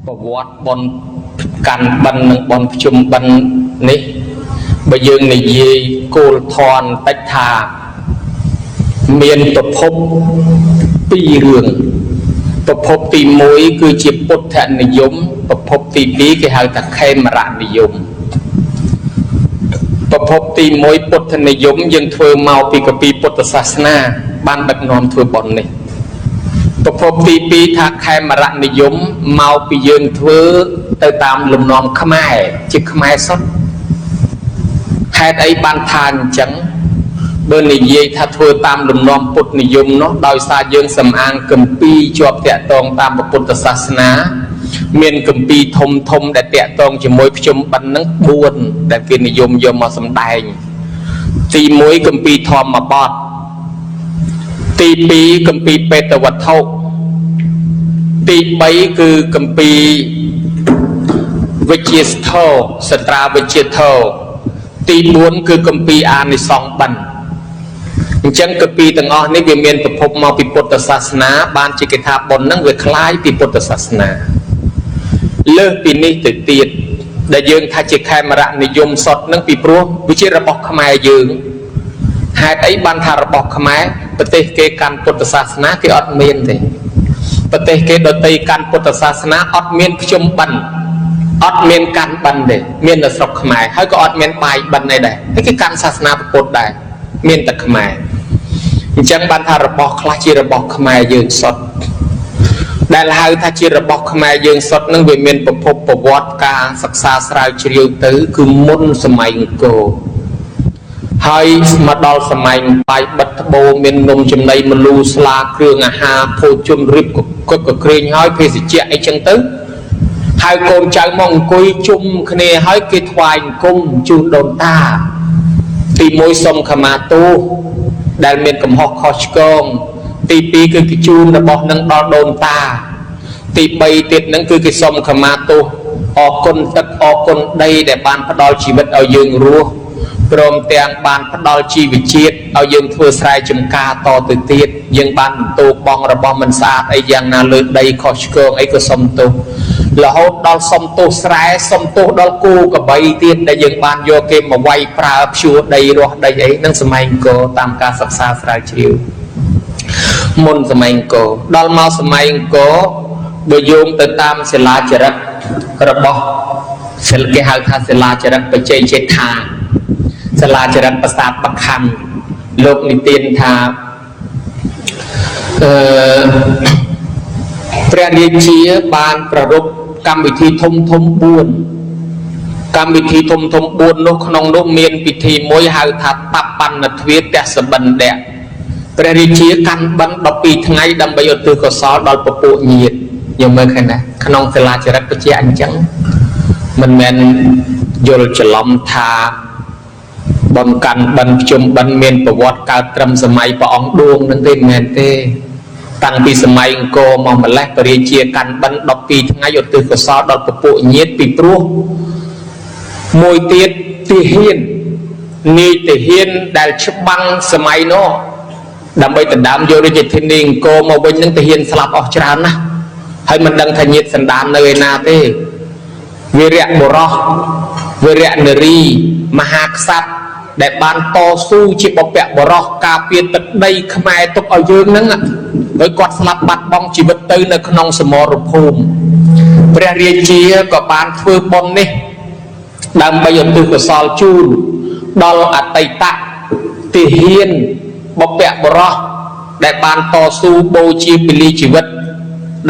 ប្រវត្តិបុណ្យកាន់បិណ្ឌនិងបុណ្យភ្ជុំបិណ្ឌនេះបើយើងនិយាយគោលធនតិចថាមានប្រភពពីររឿងប្រភពទី1គឺជាពុទ្ធនិយមប្រភពទី2គេហៅថាខេមរនិយមប្រភពទី1ពុទ្ធនិយមយើងធ្វើមកពីកពីពុទ្ធសាសនាបានដឹកនាំធ្វើបុណ្យនេះប្រភពទី2ថាខេមរនិយមមកពីយើងធ្វើទៅតាមលំនាំខ្មែរជាខ្មែរសុទ្ធហេតុអីបានថាអញ្ចឹងបើនិយាយថាធ្វើតាមលំនាំពុទ្ធនិយមនោះដោយសារយើងសំអាងគម្ពីរជាប់តាក់ទងតាមពុទ្ធសាសនាមានគម្ពីរធំធំដែលតាក់ទងជាមួយភ្ជុំបិណ្ឌនឹង4ដែលគេនិយមយកមកសម្ដែងទី1គម្ពីរធម្មបទទី2គម្ពីរបេតវត្ថុទី3គឺគម្ពីរវិជ្ជាស្ធោសត្រាវិជ្ជាធោទី4គឺគម្ពីរអានិសង្សបិណ្ឌអញ្ចឹងគម្ពីរទាំងអស់នេះវាមានប្រភពមកពីពុទ្ធសាសនាបានជាគេថាបុណ្យហ្នឹងវាคล้ายពីពុទ្ធសាសនាលើសពីនេះទៅទៀតដែលយើងថាជាខេមរៈនិយមសុទ្ធហ្នឹងពីព្រោះវាជារបស់ខ្មែរយើងហេតុអីបានថារបស់ខ្មែរប្រទេសគេកាន់ពុទ្ធសាសនាគេអត់មានទេប្រទេសគេដទៃកាន់ពុទ្ធសាសនាអត់មានភ្ជុំបិណ្ឌអត់មានកាន់បិណ្ឌទេមានតែស្រុកខ្មែរហើយក៏អត់មានបាយបិណ្ឌអីដែរតែគេកាន់សាសនាពុទ្ធដែរមានតែខ្មែរអញ្ចឹងបានថារបស់ខ្លះជារបស់ខ្មែរយើងសុទ្ធដែលហៅថាជារបស់ខ្មែរយើងសុទ្ធនឹងវាមានប្រភពប្រវត្តិការសិក្សាស្រាវជ្រាវទៅគឺមុនសម័យអង្គរហើយមកដល់សម័យបាយបិទត្បូមាននំចំណីមលូស្លាគ្រឿងអាហារភោជនរៀបកកក្រែងហើយភេសជ្ជៈអីចឹងទៅហើយកូនចៅមកអង្គុយជុំគ្នាហើយគេថ្វាយអង្គមជូនដូនតាទី1សូមខមាទោសដែលមានកំហុសខុសឆ្គងទី2គឺគេជូនរបស់នឹងដល់ដូនតាទី3ទៀតនឹងគឺគេសូមខមាទោសអរគុណទឹកអរគុណដីដែលបានផ្ដល់ជីវិតឲ្យយើងរស់ព្រមទាំងបានផ្ដល់ជីវជាតិឲ្យយើងធ្វើស្រែចម្ការតទៅទៀតយើងបានបន្ទោបងរបស់មិនស្អាតអីយ៉ាងណាលើដីខុសឆ្គងអីក៏សុំទោសរហូតដល់សុំទោសស្រែសុំទោសដល់គោក្របីទៀតដែលយើងបានយកគេមកវាយប្រើព្យួរដីរស់ដីអីនឹងសម័យអង្គរតាមការសិក្សាស្រាវជ្រាវមុនសម័យអង្គរដល់មកសម័យអង្គរបើយោងទៅតាមសិលាចារឹករបស់សិលគេហៅថាសិលាចារឹកបច្ចេកចេដ្ឋាសិលាចារឹកប្រាសាទបខណ្ឌលោកនិទានថាអឺព្រះរាជាបានប្រារព្ធកម្មវិធីធំធំ4កម្មវិធីធំធំ4នោះក្នុងនោះមានពិធីមួយហៅថាតបណ្ណទ្វាទសបិណ្ឌៈព្រះរាជាកាន់បិណ្ឌ12ថ្ងៃដើម្បីឧទ្ទិសកុសលដល់ពពួកញាតិយើងមើលឃើញណាក្នុងសិលាចារឹកបញ្ជាក់អញ្ចឹងមិនមែនយល់ច្រឡំថាបំកាន់បិណ្ឌភ្ជុំបិណ្ឌមានប្រវត្តិកើតត្រឹមសម័យព្រះអង្គឌួងនឹងទេមិនមែនទេតាំងពីសម័យអង្គរមកម្លេះព្រះរាជាកាន់បិណ្ឌ12ថ្ងៃឧទ្ទិសកុសលដល់ពពួកញាតិពីព្រោះមួយទៀតទាហាននាយទាហានដែលច្បាំងសម័យនោះដើម្បីដណ្ដើមយករាជធានីអង្គរមកវិញនឹងទាហានស្លាប់អស់ច្រើនណាស់ហើយមិនដឹងថាញាតិសន្តាននៅឯណាទេវីរៈបុរសវីរៈនារីមហាក្សត្រដែលបានតស៊ូជាបព្វបុរសការពារទឹកដីខ្មែរទុកឲ្យយើងហ្នឹងហើយគាត់ស្លាប់បាត់បង់ជីវិតទៅនៅក្នុងសមរភូមិព្រះរាជាក៏បានធ្វើបុណ្យនេះដើម្បីឧទ្ទិសកុសលជូនដល់អតីតទាហានបព្វបុរសដែលបានតស៊ូបូជាពលីជីវិត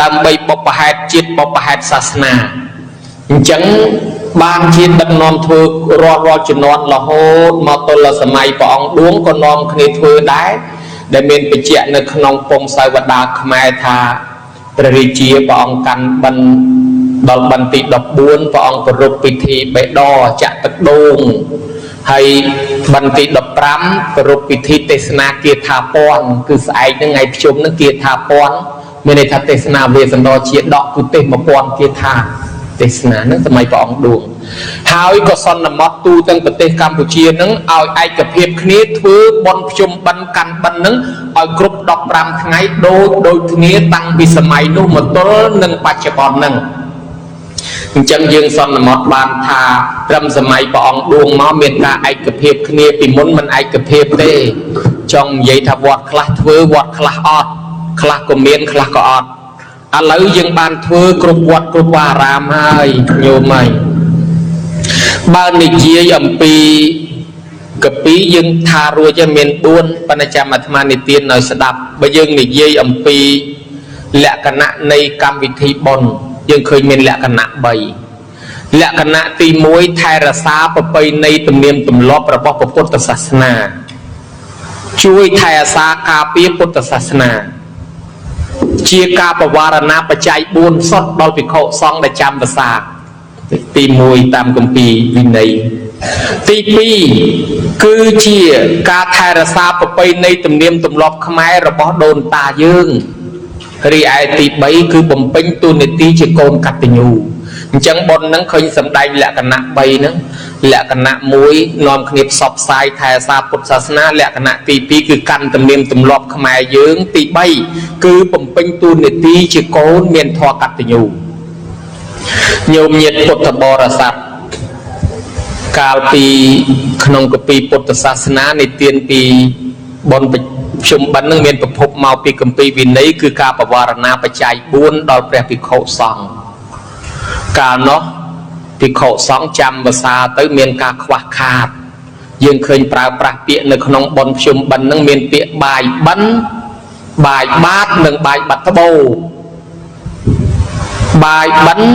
ដើម្បីបព្វហេតុជាតិបព្វហេតុសាសនាអញ្ចឹងបានជាដឹកនាំធ្វើរាល់ជំនាន់រហូតមកទល់សម័យព្រះអង្គឌួងក៏នាំគ្នាធ្វើដែរដែលមានបញ្ជាក់នៅក្នុងពងសាវតាខ្មែរថាព្រះរាជាព្រះអង្គកាន់បិណ្ឌដល់បិណ្ឌទី14ព្រះអង្គប្រារព្ធពិធីបេដចាក់ទឹកដូងហើយបិណ្ឌទី15ប្រារព្ធពិធីទេសនាគាថាពន្ធគឺស្អែកហ្នឹងថ្ងៃភ្ជុំហ្នឹងគាថាពន្ធមានន័យថាទេសនាវាសន្តរជាដកគឺទេស1000គាថាទេសនាហ្នឹងសម័យព្រះអង្គឌួងហើយក៏សន្មត់ទូទាំងប្រទេសកម្ពុជាហ្នឹងឲ្យឯកភាពគ្នាធ្វើបុណ្យភ្ជុំបិណ្ឌកាន់បិណ្ឌហ្នឹងឲ្យគ្រប់15ថ្ងៃដូចគ្នាតាំងពីសម័យនោះមកទល់នឹងបច្ចុប្បន្នហ្នឹង។ អញ្ចឹងយើងសន្មត់បានថាត្រឹមសម័យព្រះអង្គឌួងមកមានការឯកភាពគ្នាពីមុនមិនឯកភាពទេចង់និយាយថាវត្តខ្លះធ្វើវត្តខ្លះអត់ខ្លះក៏មានខ្លះក៏អត់ឥឡូវយើងបានធ្វើគ្រប់វត្តគ្រប់អារាមហើយញោមហើយបើនិយាយអំពីកពីយើងថារួចហើយមាន4ប៉ុន្តែចាំអាត្មានិទានឲ្យស្ដាប់បើយើងនិយាយអំពីលក្ខណៈនៃកម្មវិធីបុណ្យយើងឃើញមានលក្ខណៈ3លក្ខណៈទី1ថែរក្សាប្រពៃណីទំនៀមទម្លាប់របស់ពុទ្ធសាសនាជួយថែរក្សាការពារពុទ្ធសាសនាជាការបវារណាបច្ច័យ4សុទ្ធដល់ភិក្ខុសង្ឃដែលចាំភាសាទី1តាមគម្ពីរវិន័យទី2គឺជាការថែរក្សាប្រពៃណីទំនៀមទម្លាប់ខ្មែររបស់ដូនតាយើងរីឯទី3គឺបំពេញតួនាទីជាកូនកតញ្ញូអញ្ចឹងបុណ្យហ្នឹងឃើញសម្ដែងលក្ខណៈ3ហ្នឹងលក្ខណៈ1នាំគ្នាផ្សព្វផ្សាយថែរក្សាពុទ្ធសាសនាលក្ខណៈទី2គឺកាន់ទំនៀមទម្លាប់ខ្មែរយើងទី3គឺបំពេញតួនាទីជាកូនមានធម៌កតញ្ញូញោមញាតិពុទ្ធបរិស័ទកាលពីក្នុងគម្ពីរពុទ្ធសាសនានិទានពីបុណ្យភ្ជុំបិណ្ឌនឹងមានប្រភពមកពីគម្ពីរវិន័យគឺការបវារណាបច្ច័យ4ដល់ព្រះភិក្ខុសង្ឃកាលនោះភិក្ខុសង្ឃចាំភាសាទៅមានការខ្វះខាតយើងឃើញប្រើប្រាស់ពាក្យនៅក្នុងបុណ្យភ្ជុំបិណ្ឌនឹងមានពាក្យបាយបិណ្ឌបាយបាតនិងបាយបាត់ត្បូបាយបិណ្ឌ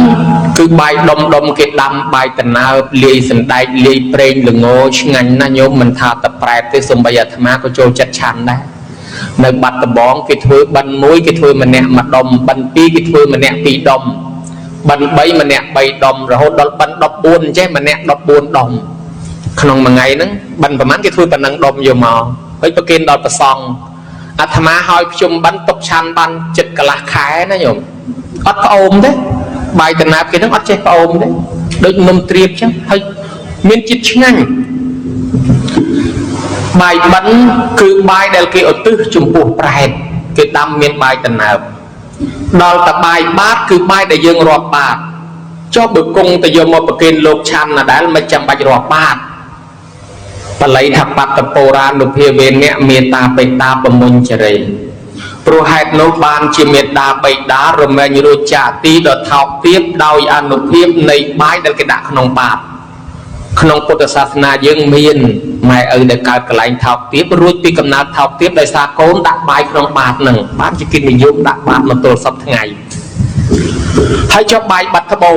គឺបាយដុំដុំគេដាំបាយតណើបលាយសណ្ដែកលាយប្រេងល្ងឆ្ងាញ់ណាស់ញោមមិនថាតែប្រែតទេសំបីអាត្មាក៏ចូលចិត្តឆាន់ដែរនៅបាត់ដំបងគេធ្វើបិណ្ឌមួយគេធ្វើម្នាក់មួយដុំបិណ្ឌពីរគេធ្វើម្នាក់ពីរដុំបិណ្ឌ3ម្នាក់3ដុំរហូតដល់បិណ្ឌ14អញ្ចេះម្នាក់14ដុំក្នុងមួយថ្ងៃហ្នឹងបិណ្ឌប្រហែលគេធ្វើប៉ុណ្ណឹងដុំយកមកហើយប្រគេនដល់ព្រះសង្ឃអាត្មាឲ្យភ្ជុំបិណ្ឌទុកឆាន់បានចិត្តកន្លះខែណាញោមអត់ផ្អូមទេបាយតណាបគេហ្នឹងអត់ចេះផ្អូមទេដូចនំត្រៀបចឹងហើយមានជាតិឆ្ងាញ់បាយបិណ្ឌគឺបាយដែលគេឧទ្ទិសចំពោះប្រែតគេដាំមានបាយតណើបដល់តបាយបាតគឺបាយដែលយើងរាប់បាតចុះបើគង់ទៅយកមកប្រគេនលោកឆាន់ណាដែលមិនចាំបាច់រាប់បាតបល័យថាបត្តពរានុភាវេនៈមេតាបេតាបមុញ្ចរិព្រោះហេតុនោះបានជាមេដាបៃតារមែងរួចចាកទីដ៏ថោកទាបដោយអនុភាពនៃបាយដែលគេដាក់ក្នុងបាតក្នុងពុទ្ធសាសនាយើងមានម៉ែឪដែលកើតកន្លែងថោកទាបរួចពីកំណើតថោកទាបដោយសារកូនដាក់បាយក្នុងបាតនឹងបានជាគេនិយមដាក់បាតមកទល់សប្តាហ៍ថ្ងៃហើយចុះបាយបាត់ត្បូ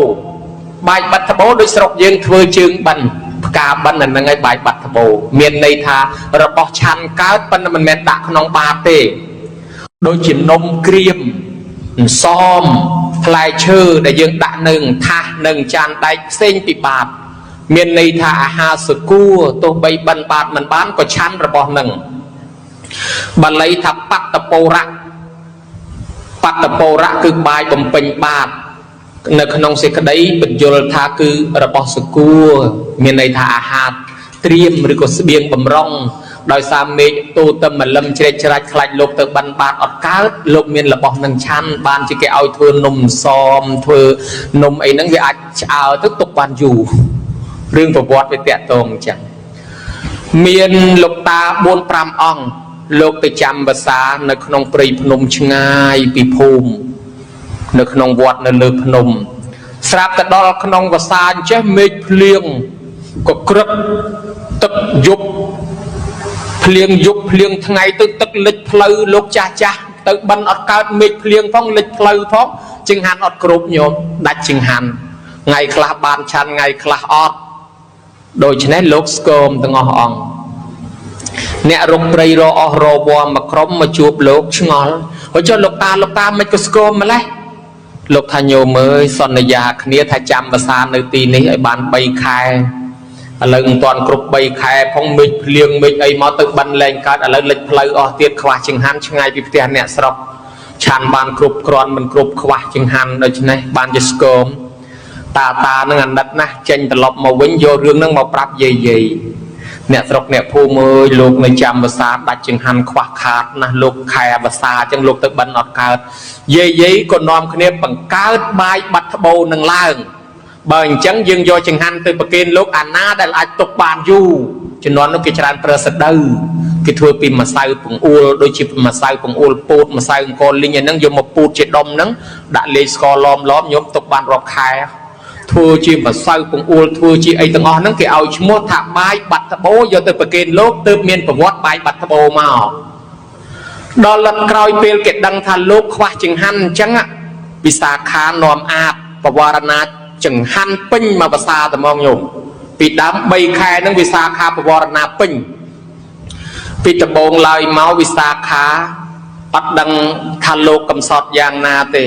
បាយបាត់ត្បូដូចស្រុកយើងធ្វើជើងបិណ្ឌផ្កាបិណ្ឌអានឹងឯងបាយបាត់ត្បូមានន័យថារបស់ឆាន់កើតប៉ុន្តែមិនមែនដាក់ក្នុងបាតទេដូចជានំក្រៀមសមផ្លែឈើដែលយើងដាក់នឹងថាសនឹងចានដែកផ្សេងពីបាតមានន័យថាអាហារសគួរទោះបីបិណ្ឌបាតមិនបានក៏ឆាន់របស់នឹងបាលីថាបត្តពរៈបត្តពរៈគឺបាយបំពេញបាតនៅក្នុងសេចក្តីបញ្យលថាគឺរបស់សគួរមានន័យថាអាហារត្រៀមឬក៏ស្បៀងបំរុងដោយសារមេឃទូទៅមលឹមជ្រែកច្រាច់ខ្លាចលោកទៅបិណ្ឌបាតអត់កើតលោកមានរបស់នឹងឆាន់បានជាគេឲ្យធ្វើនំសមធ្វើនំអីហ្នឹងវាអាចឆ្អើទៅទុកបានយូររឿងប្រវត្តិវាតាក់ទងអញ្ចឹងមានលោកតា4 5អង្គលោកទៅចាំភាសានៅក្នុងព្រៃភ្នំឆ្ងាយពីភូមិនៅក្នុងវត្តនៅលើភ្នំស្រាប់តែដល់ក្នុងវសាអញ្ចេះមេឃភ្លៀងក៏ក្រឹកទឹកយប់ភ្លៀងយប់ភ្លៀងថ្ងៃទៅទឹកលិចផ្លូវលោកចាស់ចាស់ទៅបិណ្ឌអត់កើតមេឃភ្លៀងផងលិចផ្លូវផងចង្ហាន់អត់គ្រប់ញោមដាច់ចង្ហាន់ថ្ងៃខ្លះបានឆាន់ថ្ងៃខ្លះអត់ដូច្នេះលោកស្គមទាំងអស់អង្គអ្នករុកព្រៃរអស់រវល់មកក្រុមមកជួបលោកឆ្ងល់ហើយចុះលោកតាលោកតាមិនក៏ស្គមម្លេះលោកថាញោមអើយសន្យាគ្នាថាចាំភាសានៅទីនេះឲ្យបាន3ខែឥឡូវមិនទាន់គ្រប់3ខែផងមេឃភ្លៀងមេឃអីមកទៅបិណ្ឌលែងកើតឥឡូវលិចផ្លូវអស់ទៀតខ្វះចង្ហាន់ឆ្ងាយពីផ្ទះអ្នកស្រុកឆាន់បានគ្រប់គ្រាន់មិនគ្រប់ខ្វះចង្ហាន់ដូច្នេះបានជាស្គមតាតានឹងអាណិតណាស់ចេញត្រឡប់មកវិញយករឿងនឹងមកប្រាប់យាយយាយអ្នកស្រុកអ្នកភូមិអើយលោកនៅចាំភាសាដាច់ចង្ហាន់ខ្វះខាតណាស់លោកខែភាសាអញ្ចឹងលោកទៅបិណ្ឌអត់កើតយាយយាយក៏នាំគ្នាបង្កើតបាយបាត់ត្បូនឹងឡើង បើអញ្ចឹងយើងយកចង្ហាន់ទៅប្រគេនលោកអាណាដែលអាចទុកបានយូរជំនាន់នោះគេច្រើនប្រើសដៅគេធ្វើពីម្សៅពង្អួលដូចជាម្សៅពង្អួលពោតម្សៅអង្គលីងហ្នឹងយកមកពូតជាដុំហ្នឹងដាក់លេខស្ករឡមឡមញោមទុកបានរាប់ខែធ្វើជាម្សៅពង្អួលធ្វើជាអីទាំងអស់ហ្នឹងគេឲ្យឈ្មោះថាបាយបាត់ត្បូយកទៅប្រគេនលោកទើបមានប្រវត្តិបាយបាត់ត្បូមកដល់លទ្ធក្រោយពេលគេដឹងថាលោកខ្វះចង្ហាន់អញ្ចឹងវិសាខានាំអាបបវរណាចង្ហាន់ពេញមកភាសាត្មងញោមពីដើម3ខែហ្នឹងវិសាខាបវរណាពេញពីដំបងឡើយមកវិសាខាអត់ដឹងថាលោកកំសត់យ៉ាងណាទេ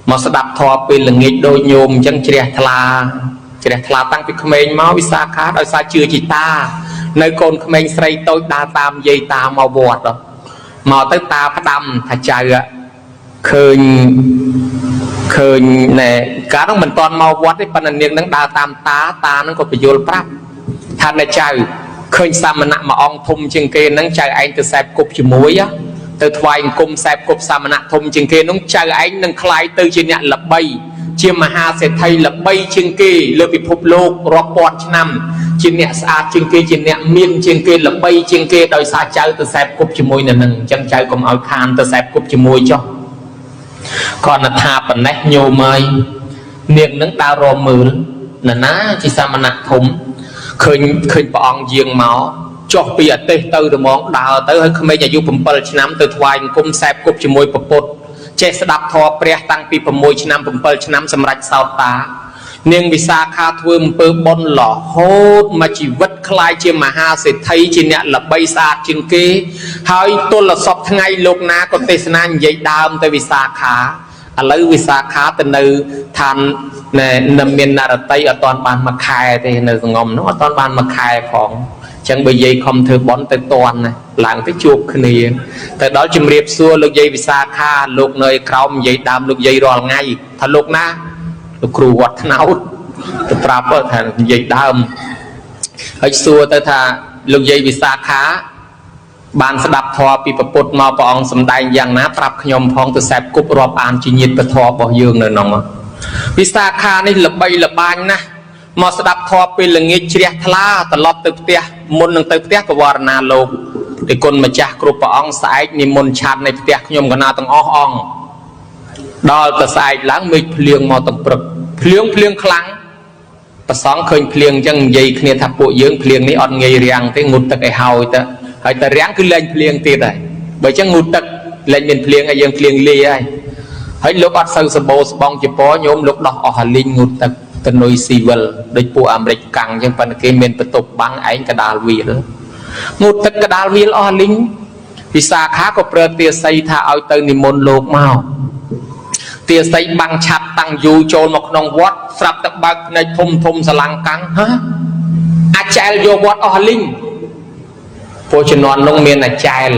មកស្ដាប់ធម៌ពេលល្ងាចដូចញោមអញ្ចឹងជ្រះថ្លាជ្រះថ្លាតាំងពីក្មេងមកវិសាខាដោយសារជឿជីតានៅកូនក្មេងស្រីតូចដើរតាមយាយតាមកវត្តមកទៅតាផ្ដាំថាចៅឃើញឃើញណែកាលនោះមិនតាន់មកវត្តទេប៉ុន្តែនាងនឹងដើរតាមតាតានឹងក៏ពយល់ប្រាប់ថាណែចៅឃើញសាមណៈមួយអង្គធំជាងគេនឹងចៅឯងទៅសែបគប់ជាមួយទៅថ្វាយអង្គមសែបគប់សាមណៈធំជាងគេនោះចៅឯងនឹងក្លាយទៅជាអ្នកល្បីជាមហាសេដ្ឋីល្បីជាងគេលើពិភពលោករាប់ពាន់ឆ្នាំជាអ្នកស្អាតជាងគេជាអ្នកមានជាងគេល្បីជាងគេដោយសារចៅទៅសែបគប់ជាមួយនៅនឹងអញ្ចឹងចៅកុំឲ្យខានទៅសែបគប់ជាមួយចុះគ្រាន់តែថាប៉ុណ្ណេះញោមហើយនាងនឹងដើររមមើលនរណាជាសាមណៈធំឃើញព្រះអង្គយាងមកចុះពីអទេសទៅត្មងដើរទៅហើយក្មេងអាយុ7ឆ្នាំទៅថ្វាយអង្គមសែបគប់ជាមួយពពុទ្ធចេះស្ដាប់ធម៌ព្រះតាំងពី6ឆ្នាំ7ឆ្នាំសម្រាប់សោតតានាងវិសាខាធ្វើអំពើបុណ្យរហូតមកជីវិតក្លាយជាមហាសេដ្ឋីជាអ្នកល្បីស្អាតជាងគេហើយទល់សពថ្ងៃលោកណាក៏ទេសនានិយាយដើមទៅវិសាខាឥឡូវវិសាខាទៅនៅឋាននៅមាននរតីអត់តាន់បានមួយខែទេនៅសងំនោះអត់តាន់បានមួយខែផងអញ្ចឹងបើយាយខំធ្វើបុណ្យទៅតាន់ណាឡើងទៅជួបគ្នាទៅដល់ជំរាបសួរលោកយាយវិសាខាលោកនៅក្រោមនិយាយដើមលោកយាយរាល់ថ្ងៃថាលោកណាលោកគ្រូវត្តថ្នោតទៅប្រាប់ថានិយាយដើមហើយសួរទៅថាលោកយាយវិសាខាបានស្ដាប់ធម៌ពីព្រះពុទ្ធមកព្រះអង្គសម្ដែងយ៉ាងណាប្រាប់ខ្ញុំផងទៅសែបគប់រាប់អានជាញាតិពធរបស់យើងនៅក្នុងវិសាខានេះល្បីល្បាញណាស់មកស្ដាប់ធម៌ពេលល្ងាចជ្រះថ្លាត្រឡប់ទៅផ្ទះមុននឹងទៅផ្ទះបវរណាលោកទេគុណម្ចាស់គ្រប់ព្រះអង្គស្អែកនិមន្តឆាន់នៃផ្ទះខ្ញុំកណាទាំងអស់អង្គដល់ទៅស្អែកឡើងមេឃភ្លៀងមកទាំងព្រឹកភ្លៀងភ្លៀងខ្លាំងប្រសងឃើញភ្លៀងអញ្ចឹងនិយាយគ្នាថាពួកយើងភ្លៀងនេះអត់ងាយរាំងទេងូតទឹកឲ្យហើយទៅហើយតែរាំងគឺលែងភ្លៀងទៀតហើយបើអញ្ចឹងងូតទឹកលែងមានភ្លៀងហើយយើងភ្លៀងលាហើយហើយលោកអត់សូវសម្បូរស្បង់ជាពញោមលោកដោះអស់អាលីងងូតទឹកទៅនុយស៊ីវិលដូចពួកអាមេរិកកាំងអញ្ចឹងប៉ុន្តែគេមានបន្ទប់បាំងឯងកដាលវាលងូតទឹកកដាលវាលអស់អាលីងវិសាខាក៏ប្រើទាស័យថាឲ្យទៅនិមន្តលោកមកទាស័យបាំងឆាត់តាំងយូរចូលមកក្នុងវត្តស្រាប់តែបើកភ្នែកធំធំស្រឡាំងកាំងហ៎អាចែលយកវត្តអស់អាលីងពួកជំនាន់នោះមានអាចែល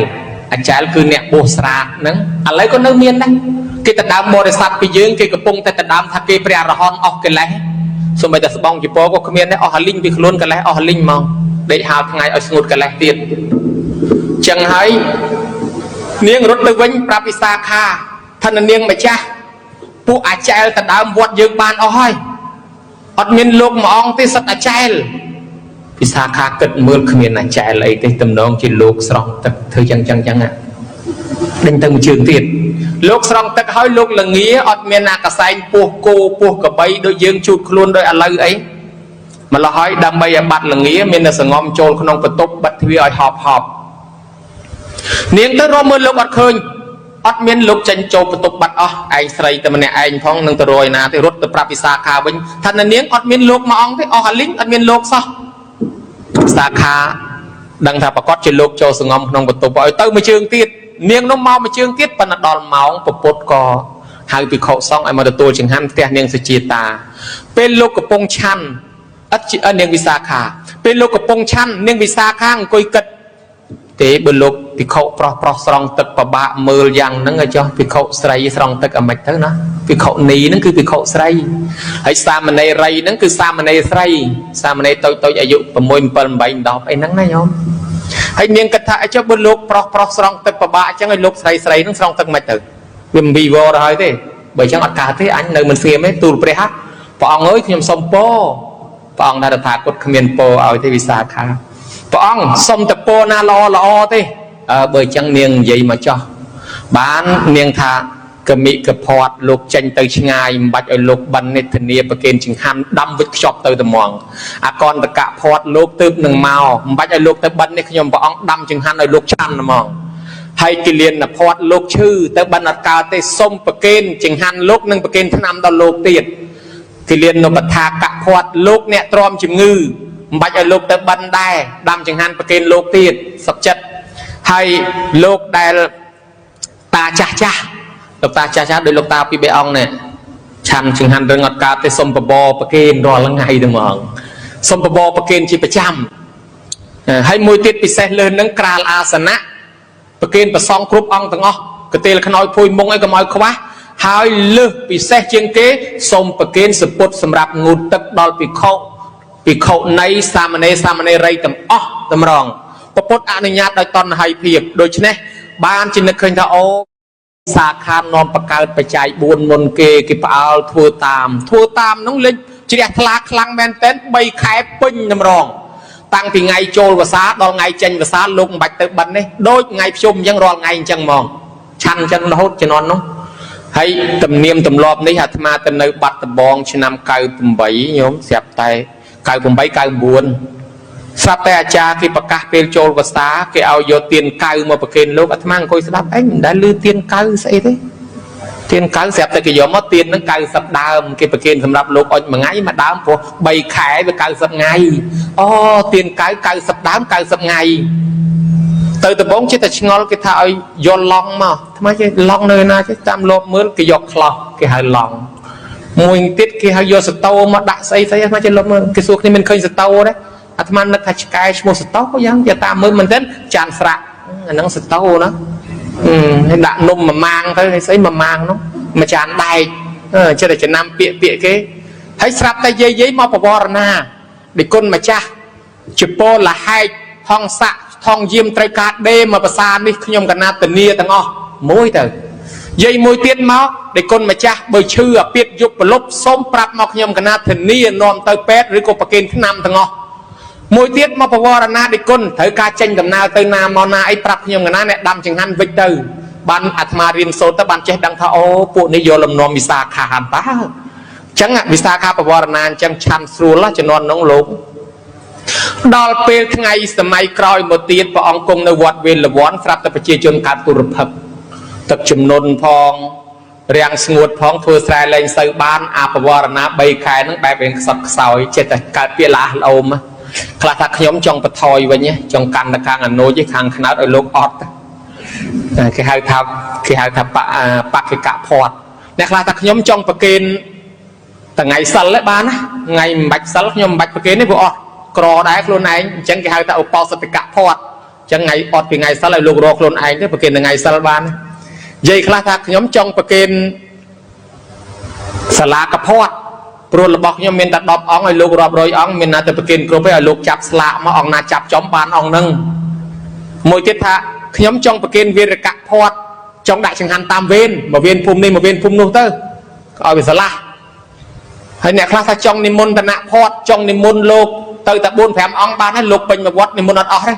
អាចែលគឺអ្នកបួសស្រាតហ្នឹងឥឡូវក៏នៅមានដែរគេទៅដើមបរិស័ទពីយើងគេកំពុងតែទៅដើមថាគេព្រះអរហន្តអស់កិលេសសូម្បីតែស្បង់ជីពក៏គ្មានដែរអស់អាលីងពីខ្លួនកលេសអស់អាលីងមកដេកហាលថ្ងៃឲ្យស្ងួតកលេសទៀតចឹងហើយនាងរត់ទៅវិញប្រាប់វិសាខាថានាងម្ចាស់ពួកអាចែលទៅដើមវត្តយើងបានអស់ហើយអត់មានលោកមួយអង្គទេសិតអាចែលវិសាខាគិតមើលគ្មានអាចែលអីទេទំនងជាលោកស្រង់ទឹកធ្វើចឹងចឹងចឹងដេញទៅមួយជើងទៀតលោកស្រង់ទឹកហើយលោកលងាអត់មានអាកសែងពោះគោពោះកបីដូចយើងជូតខ្លួនដោយឥឡូវអីម្ល៉េះហើយដើម្បីឲ្យបាត់លងាមានតែសងំចូលក្នុងបន្ទប់បិទទ្វារឲ្យហប់ហប់នាងទៅរកមើលលោកអត់ឃើញអត់មានលោកចេញចូលបន្ទប់បាត់អស់ឯងស្រីតែម្នាក់ឯងផងនឹងទៅរយណាទេរត់ទៅប្រាប់វិសាខាវិញថានាងអត់មានលោកមួយអង្គទេអស់អាលីងអត់មានលោកសោះវិសាខាដឹងថាប្រកាសជាលោកចូលសងំក្នុងបន្ទប់ឲ្យទៅមួយជើងទៀតនាងនោះមកមួយជើងទៀតប៉ុន្តែដល់ម៉ោងពពុទ្ធក៏ហៅភិក្ខុសង្ឃឲ្យមកទទួលចង្ហាន់ផ្ទះនាងសុជាតាពេលលោកកំពុងឆាន់អត់ជានាងវិសាខាពេលលោកកំពុងឆាន់នាងវិសាខាអង្គុយគិតទេបើលោកភិក្ខុប្រុសប្រុសស្រង់ទឹកប្របាក់មើលយ៉ាងហ្នឹងឲ្យចុះភិក្ខុស្រីស្រង់ទឹកអាម៉េចទៅណាភិក្ខុនីហ្នឹងគឺភិក្ខុស្រីហើយសាមណេរីហ្នឹងគឺសាមណេរស្រីសាមណេរតូចតូចអាយុ6 7 8 10អីហ្នឹងណាញោមហើយនាងគិតថាអីចុះបើលោកប្រុសប្រុសស្រង់ទឹកប្របាក់អញ្ចឹងឲ្យលោកស្រីស្រីហ្នឹងស្រង់ទឹកមិនទៅវាមិនវីវរទៅហើយទេបើអញ្ចឹងអត់កើតទេអញនៅមិនស្ងៀមទេទូលព្រះ ព្រះអង្គអើយខ្ញុំសុំពរព្រះអង្គថាតថាគតគ្មានពរឲ្យទេវិសាខាព្រះអង្គសុំតែពរណាល្អល្អទេអើបើអញ្ចឹងនាងនិយាយមកចោះបាននាងថាកមិកភ័តលោកចេញទៅឆ្ងាយមិនបាច់ឲ្យលោកបិណ្ឌនិធានាប្រគេនចង្ហាន់ដាំវិចខ្ចប់ទៅត្មងអកន្តកភ័តលោកទើបនឹងមកមិនបាច់ឲ្យលោកទៅបិណ្ឌនេះខ្ញុំព្រះអង្គដាំចង្ហាន់ឲ្យលោកឆាន់ត្មងហើយគិលានភ័តលោកឈឺទៅបិណ្ឌអត់កើតទេសុំប្រគេនចង្ហាន់លោកនិងប្រគេនថ្នាំដល់លោកទៀតគិលានុបដ្ឋាកភ័តលោកអ្នកទ្រាំជំងឺមិនបាច់ឲ្យលោកទៅបិណ្ឌដែរដាំចង្ហាន់ប្រគេនលោកទៀតសុខចិត្តហើយលោកដែលតាចាស់ចាស់លោកតាចាស់ចាស់ដោយលោកតាពីរបីអង្គនេះឆាន់ចង្ហាន់រឹងអត់កើតទេសុំបបរប្រគេនរាល់ថ្ងៃទៅហ្មងសុំបបរប្រគេនជាប្រចាំហើយមួយទៀតពិសេសលើនឹងក្រាលអាសនៈប្រគេនប្រសងគ្រប់អង្គទាំងអស់កទេលខ្នើយភួយមុងអីកុំឲ្យខ្វះហើយលើសពិសេសជាងគេសូមប្រគេនសពុតសម្រាប់ងូតទឹកដល់ភិក្ខុភិក្ខុនៃសាមណេរសាមណេរីទាំងអស់តម្រងពពុទ្ធអនុញ្ញាតដោយតណ្ហៃភាពដូច្នេះបានជានឹកឃើញថាអូសាខានាំបកើតបច្ច័យ4មុនគេគេផ្អើលធ្វើតាមធ្វើតាមនោះលេចជ្រះថ្លាខ្លាំងមែនទែន3ខែពេញតម្រងតាំងពីថ្ងៃចូលវសាដល់ថ្ងៃចេញវសាលោកមិនបាច់ទៅបិណ្ឌនេះដូចថ្ងៃភ្ជុំអញ្ចឹងរាល់ថ្ងៃអញ្ចឹងហ្មងឆាន់អញ្ចឹងរហូតជំនាន់នោះហើយទំនៀមទម្លាប់នេះអាត្មាទៅនៅបាត់ដំបងឆ្នាំ98ញោមស្រាប់តែ98 99ស្រាប់តែអាចារ្យគេប្រកាសពេលចូលវស្សាគេឲ្យយកទៀនកៅមកប្រគេនលោកអាត្មាអង្គុយស្ដាប់ឯងមិនដែលឮទៀនកៅស្អីទេទៀនកៅស្រាប់តែគេយកមកទៀនហ្នឹង90ដើមគេប្រគេនសម្រាប់លោកអុចមួយថ្ងៃមួយដើមព្រោះ3ខែវា90ថ្ងៃអូទៀនកៅ90ដើម90ថ្ងៃទៅដំបងចិត្តតែឆ្ងល់គេថាឲ្យយកឡង់មកថ្មគេឡង់នៅណាចេះតាមលបមើលគេយកខ្លោះគេហៅឡង់មួយទៀតគេហៅយកសតោមកដាក់ស្អីស្អីអាត្មាចេះលបមើលគេសួរគ្នាមិនឃើញសតោទេអាត្មានឹកថាឆ្កែឈ្មោះសតោយ៉ាងគេតាមមើលមែនទែនចានស្រាក់អាហ្នឹងសតោណាហើយដាក់នំមួយម៉ាងទៅហើយស្អីមួយម៉ាងនោះមួយចានដែកចិត្តតែចំណាំពាក្យពាក្យគេហើយស្រាប់តែយាយយាយមកបវរណាដោយគុណម្ចាស់ជាពលហែកហងស័កថងយាមត្រូវការដេមកភាសានេះខ្ញុំកណាធានាទាំងអស់មួយទៅយាយមួយទៀតមកដោយគុណម្ចាស់បើឈឺអាពាតយប់ប្រលប់សូមប្រាប់មកខ្ញុំកណាធានានាំទៅពេទ្យឬក៏ប្រគេនថ្នាំទាំងអស់មួយទៀតមកបវរណាដោយគុណត្រូវការចេញដំណើរទៅណាមកណាអីប្រាប់ខ្ញុំកណាអ្នកដាំចង្ហាន់វិចទៅបានអាត្មារៀនសូត្រទៅបានចេះដឹងថាអូពួកនេះយកលំនាំវិសាខាហានតើអញ្ចឹងវិសាខាបវរណាអញ្ចឹងឆាន់ស្រួលជំនាន់នោះលោកដល់ពេលថ្ងៃសម័យក្រោយមកទៀតព្រះអង្គគង់នៅវត្តវេលវ័នស្រាប់តែប្រជាជនកើតទុរភិក្សទឹកជំនន់ផងរាំងស្ងួតផងធ្វើស្រែលែងសូវបានអាបវរណា3ខែហ្នឹងបែបរៀងខ្សត់ខ្សោយចិត្តតែកើតពាក្យលះលោមខ្លះថាខ្ញុំចង់បថយវិញចង់កាន់ទៅខាងអនុជខាងខ្នោតឲ្យលោកអត់គេហៅថាគេហៅថាបក្ខិកភ័តអ្នកខ្លះថាខ្ញុំចង់ប្រគេនថ្ងៃសិលឯបានណាថ្ងៃមិនបាច់សិលខ្ញុំមិនបាច់ប្រគេនទេព្រោះអត់ក្រដែរខ្លួនឯងអញ្ចឹងគេហៅថាឧបោសថកភ័តអញ្ចឹងថ្ងៃអត់ពីថ្ងៃសិលឲ្យលោករកខ្លួនឯងទៅប្រគេនថ្ងៃសិលបាននិយាយខ្លះថាខ្ញុំចង់ប្រគេនសាលាកភ័តព្រោះរបស់ខ្ញុំមានតែ10អង្គឲ្យលោករាប់រយអង្គមានណាទៅប្រគេនគ្រប់ឯងឲ្យលោកចាប់ស្លាកមកអង្គណាចាប់ចំបានអង្គហ្នឹងមួយទៀតថាខ្ញុំចង់ប្រគេនវីរកភ័តចង់ដាក់ចង្ហាន់តាមវេនមកវេនភូមិនេះមកវេនភូមិនោះទៅឲ្យវាស្រឡះហើយអ្នកខ្លះថាចង់និមន្តនភ័តចង់និមន្តលោកទៅតែ4 5អង្គបានហើយលោកពេញមួយវត្តនិមន្តអត់អស់ទេ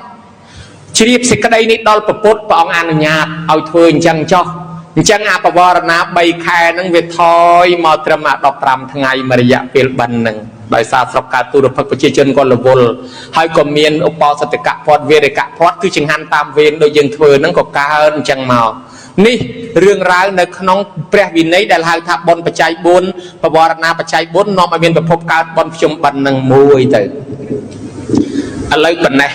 ជ្រាបសេចក្តីនេះដល់ពពុទ្ធព្រះអង្គអនុញ្ញាតឲ្យធ្វើអញ្ចឹងចុះអញ្ចឹងអាបវរណា3ខែហ្នឹងវាថយមកត្រឹម15ថ្ងៃមួយរយៈពេលបិណ្ឌហ្នឹងដោយសារស្រុកកើតទុរភិក្សប្រជាជនក៏រវល់ហើយក៏មានឧបោសថកភ័តវេរកភ័តគឺចង្ហាន់តាមវេនដូចយើងធ្វើហ្នឹងក៏កើនអញ្ចឹងមកនេះរឿងរ៉ាវនៅក្នុងព្រះវិន័យដែលហៅថាបុណ្យបច្ច័យ4បវរណាបច្ច័យ4នាំឲ្យមានប្រភពកើតបុណ្យភ្ជុំបិណ្ឌនឹងមួយទៅឥឡូវប៉ុណ្ណេះ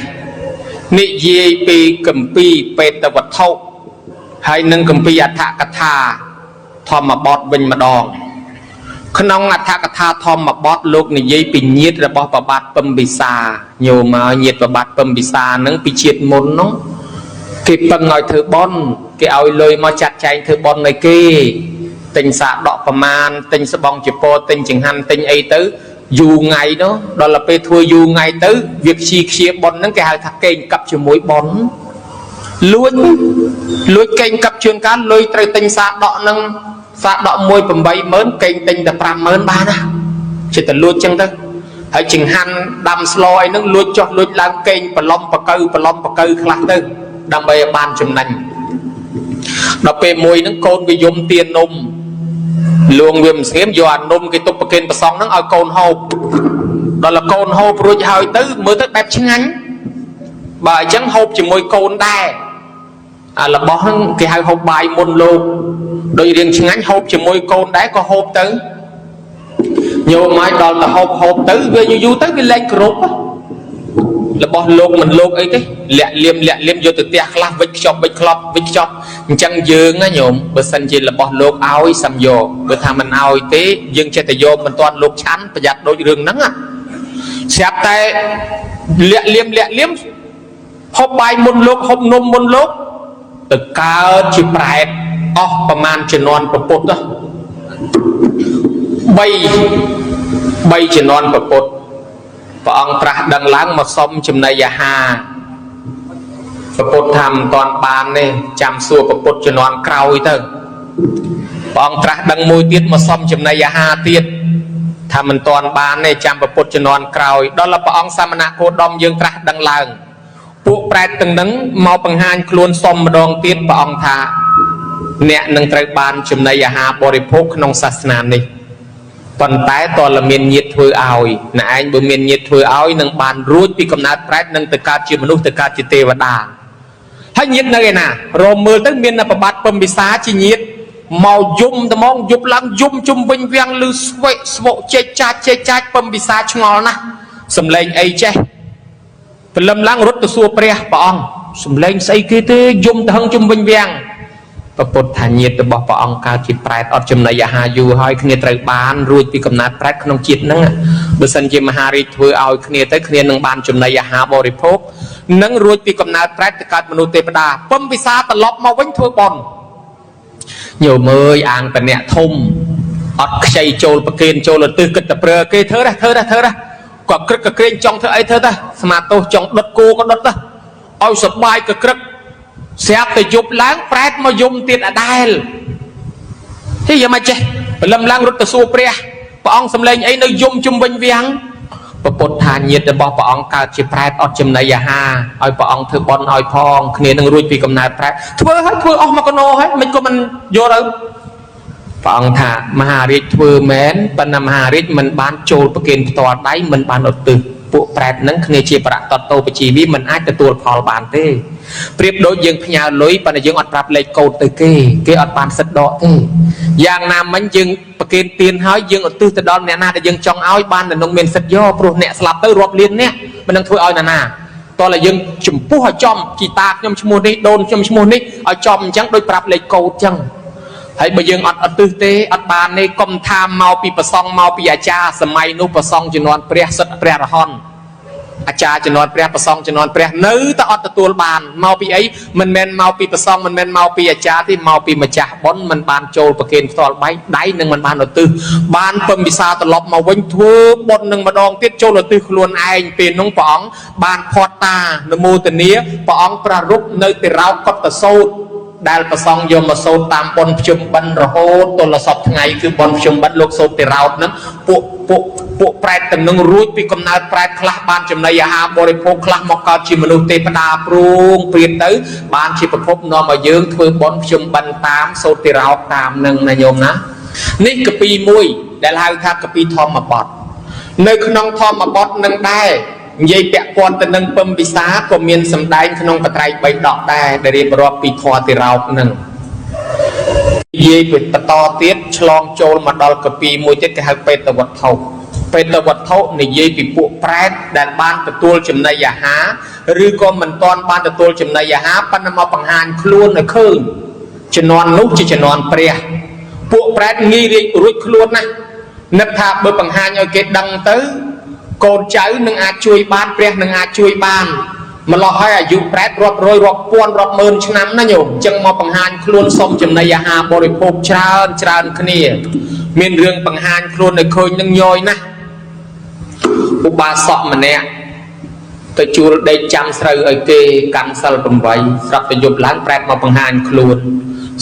និយាយពីគម្ពីរបេតវត្ថុហើយនឹងគម្ពីរអដ្ឋកថាធម្មបទវិញម្ដងក្នុងអដ្ឋកថាធម្មបទលោកនិយាយពីញាតិរបស់ប្របាទពំពិសាញោមមកញាតិប្របាទពំពិសានឹងពីជាតិមុននោះគេពឹងឲ្យធ្វើបុណ្យគេឲ្យលុយមកចាត់ចែងធ្វើបុណ្យឲ្យគេទិញសាកដកប្រមាណទិញស្បង់ជាពរទិញចង្ហាន់ទិញអីទៅយូរថ្ងៃនោះដល់ទៅពេលធ្វើយូរថ្ងៃទៅវាខ្ជីខ្ជាបុណ្យហ្នឹងគេហៅថាកេងកັບជាមួយបុណ្យលួចលួចកេងកັບជួនកាលលុយត្រូវទិញសាកដកហ្នឹងសាកដក1 80000កេងទិញតែ50000បានណា ចិត្តតែលួចចឹងទៅហើយចង្ហាន់ដាំស្លអីហ្នឹងលួចចុះលួចឡើងកេងប្រឡំបកៅប្រឡំបកៅខ្លះទៅដើម្បីឲ្យបានចំណេញដល់ពេលមួយហ្នឹងកូនវាយំទៀននំលួងវាមិនស្ងៀមយកអានំគេទុកប្រគេនប្រសងហ្នឹងឲ្យកូនហូបដល់កូនហូបរួចហើយទៅមើលទៅបែបឆ្ងាញ់បើអញ្ចឹងហូបជាមួយកូនដែរអារបស់ហ្នឹងគេហៅហូបបាយមុនលោកដោយរៀងឆ្ងាញ់ហូបជាមួយកូនដែរក៏ហូបទៅញោមឲ្យដល់ទៅហូបហូបទៅវាយូរយូរទៅវាលែងគ្រប់របស់លោកមិនលោកអីទេលាក់លៀមលាក់លៀមយកទៅផ្ទះខ្លះវិចខ្ចប់វិចខ្លប់វិចខ្ចប់អញ្ចឹងយើងណាញោមបើសិនជារបស់លោកឲ្យសំយកបើថាមិនឲ្យទេយើងចេះតែយកមិនទាន់លោកឆាន់ប្រយ័ត្នដូចរឿងហ្នឹងស្រាប់តែលាក់លៀមលាក់លៀមហូបបាយមុនលោកហូបនំមុនលោកទៅកើតជាប្រែតអស់ប្រមាណជំនាន់ពពុទ្ធ3ជំនាន់ពពុទ្ធព្រះអង្គត្រាស់ដឹងឡើងមកសុំចំណីអាហារពពុទ្ធថាមិនតាន់បានទេចាំសួរពពុទ្ធជំនាន់ក្រោយទៅព្រះអង្គត្រាស់ដឹងមួយទៀតមកសុំចំណីអាហារទៀតថាមិនតាន់បានទេចាំពពុទ្ធជំនាន់ក្រោយដល់ព្រះអង្គសមណៈគោដមយើងត្រាស់ដឹងឡើងពួកប្រែតទាំងនឹងមកបង្ហាញខ្លួនសុំម្ដងទៀតព្រះអង្គថាអ្នកនឹងត្រូវបានចំណីអាហារបរិភោគក្នុងសាសនានេះប៉ុន្តែតើមានញាតធ្វើឲ្យណែឯងបើមានញាតធ្វើឲ្យនឹងបានរួចពីកំណើតប្រែតនឹងទៅកើតជាមនុស្សទៅកើតជាទេវតាហើយញាតនៅឯណារមមើលទៅមានប្របាទពំពិសាជាញាតមកយំត្មងយប់ឡើងយំជុំវិញវាំងលឺស្វែកស្វកចេកចាច់ចេកចាច់ពំពិសាឆ្ងល់ណាស់សំឡេងអីចេះព្រលឹមឡើងរត់ទៅសួរព្រះព្រះអង្គសំឡេងស្អីគេទេយំទៅហឹងជុំវិញវាំងពពុទ្ធថាញាតរបស់ព្រះអង្គកើតជាប្រែតអត់ចំណីអាហារយូរហើយគ្នាត្រូវបានរួចពីកំណើតប្រែតក្នុងជាតិហ្នឹងបើសិនជាមហារាជធ្វើឲ្យគ្នាទៅគ្នានឹងបានចំណីអាហារបរិភោគនឹងរួចពីកំណើតប្រែតទៅកើតមនុស្សទេវតាពំពិសាត្រឡប់មកវិញធ្វើបុណ្យញោមអើយអាងតអ្នកធំអត់ខ្ចីចូលប្រគេនចូលឧទ្ទិសគិតតែប្រើគេធ្វើដែរធ្វើដែរធ្វើដែរក៏ក្រឹកក៏ក្រែងចង់ធ្វើអីធ្វើទៅស្មាទោសចង់ដុតគោក៏ដុតទៅឲ្យសបាយក៏ក្រឹកស្រាប់តែយប់ឡើងប្រែតមកយំទៀតអដែលហីយ៉ាងម៉េចចេះព្រលឹមឡើងរត់ទៅសួរព្រះព្រះអង្គសំឡេងអីនៅយំជុំវិញវាំងពពុទ្ធថាញាតរបស់ព្រះអង្គកើតជាប្រែតអត់ចំណីអាហារឲ្យព្រះអង្គធ្វើបុណ្យឲ្យផងគ្នានឹងរួចពីកំណើតប្រែតធ្វើឲ្យធ្វើអស់មកកណោហើយមិនក៏មិនយកទៅព្រះអង្គថាមហារាជធ្វើមែនប៉ុន្តែមហារាជមិនបានចូលប្រគេនផ្ទាល់ដៃមិនបានឧទ្ទិសពួកប្រែតនឹងគ្នាជាប្រតតោបជីវីមិនអាចទទួលផលបានទេប្រៀបដូចយើងផ្ញើលុយប៉ុន្តែយើងអត់ប្រាប់លេខកូដទៅគេគេអត់បានសិទ្ធដកទេយ៉ាងណាមិញយើងប្រគេនទានហើយយើងឧទ្ទិសទៅដល់អ្នកណាដែលយើងចង់ឲ្យបាននៅនឹងមានសិទ្ធយកព្រោះអ្នកស្លាប់ទៅរាប់លានអ្នកមិននឹងធ្វើឲ្យណាណាតោះតែយើងចំពោះឲ្យចំជីតាខ្ញុំឈ្មោះនេះដូនខ្ញុំឈ្មោះនេះឲ្យចំអញ្ចឹងដូចប្រាប់លេខកូដអញ្ចឹងហើយបើយើងអត់ឧទ្ទិសទេអត់បានទេកុំថាមកពីប្រសង់មកពីអាចារ្យសម័យនោះប្រសង់ជំនាន់ព្រះសិទ្ធព្រះរហន្តអាចារ្យជំនាន់ព្រះប្រសង់ជំនាន់ព្រះនៅតែអត់ទទួលបានមកពីអីមិនមែនមកពីប្រសង់មិនមែនមកពីអាចារ្យទេមកពីម្ចាស់បុណ្យមិនបានចូលប្រគេនផ្ទាល់ដៃនិងមិនបានឧទ្ទិសបានពំពិសាត្រឡប់មកវិញធ្វើបុណ្យនឹងម្ដងទៀតចូលឧទ្ទិសខ្លួនឯងពេលនោះព្រះអង្គបានផាត់តានមោទនាព្រះអង្គប្រារព្ធនៅតិរោកុត្តសោតដែលប្រសង់យកមកសូត្រតាមបុណ្យភ្ជុំបិណ្ឌរហូតទល់សពថ្ងៃគឺបុណ្យភ្ជុំបិណ្ឌលោកសូត្រតិរោតហ្នឹងពួកពួកពួកប្រែតទាំងនឹងរួចពីកំណើតប្រែតខ្លះបានចំណីអាហារបរិភោគខ្លះមកកើតជាមនុស្សទេវតាព្រួងព្រាតទៅបានជាប្រភពនាំឲ្យយើងធ្វើបុណ្យភ្ជុំបិណ្ឌតាមសូត្រតិរោតតាមនឹងណាញោមណានេះកពីមួយដែលហៅថាកពីធម្មបទនៅក្នុងធម្មបទនឹងដែរនិយាយពាក់ព័ន្ធទៅនឹងពំពិសាក៏មានសម្ដែងក្នុងបត្រៃបីដកដែរដែលរៀបរាប់ពីធម៌តិរោកនឹងនិយាយពីបន្តទៀតឆ្លងចូលមកដល់កពីមួយទៀតគេហៅបេតវត្ថុបេតវត្ថុនិយាយពីពួកប្រែតដែលបានទទួលចំណីអាហារឬក៏មិនទាន់បានទទួលចំណីអាហារប៉ុន្តែមកបង្ហាញខ្លួនឲ្យឃើញជំនាន់នោះជាជំនាន់ព្រះពួកប្រែតងាយរាជរួចខ្លួនណាស់នឹកថាបើបង្ហាញឲ្យគេដឹងទៅកូនចៅនឹងអាចជួយបានព្រះនឹងអាចជួយបានម្លោះហើយអាយុប្រែតរាប់រយរាប់ពាន់រាប់ម៉ឺនឆ្នាំណាញោមអញ្ចឹងមកបង្ហាញខ្លួនសុំចំណីអាហារបរិភោគច្រើនច្រើនគ្នាមានរឿងបង្ហាញខ្លួនឲ្យឃើញនឹងញយណាស់ឧបាសកម្នាក់ទៅជួលដេកចាំស្រូវឲ្យគេកាន់សិល8ស្រាប់តែយប់ឡើងប្រែតមកបង្ហាញខ្លួន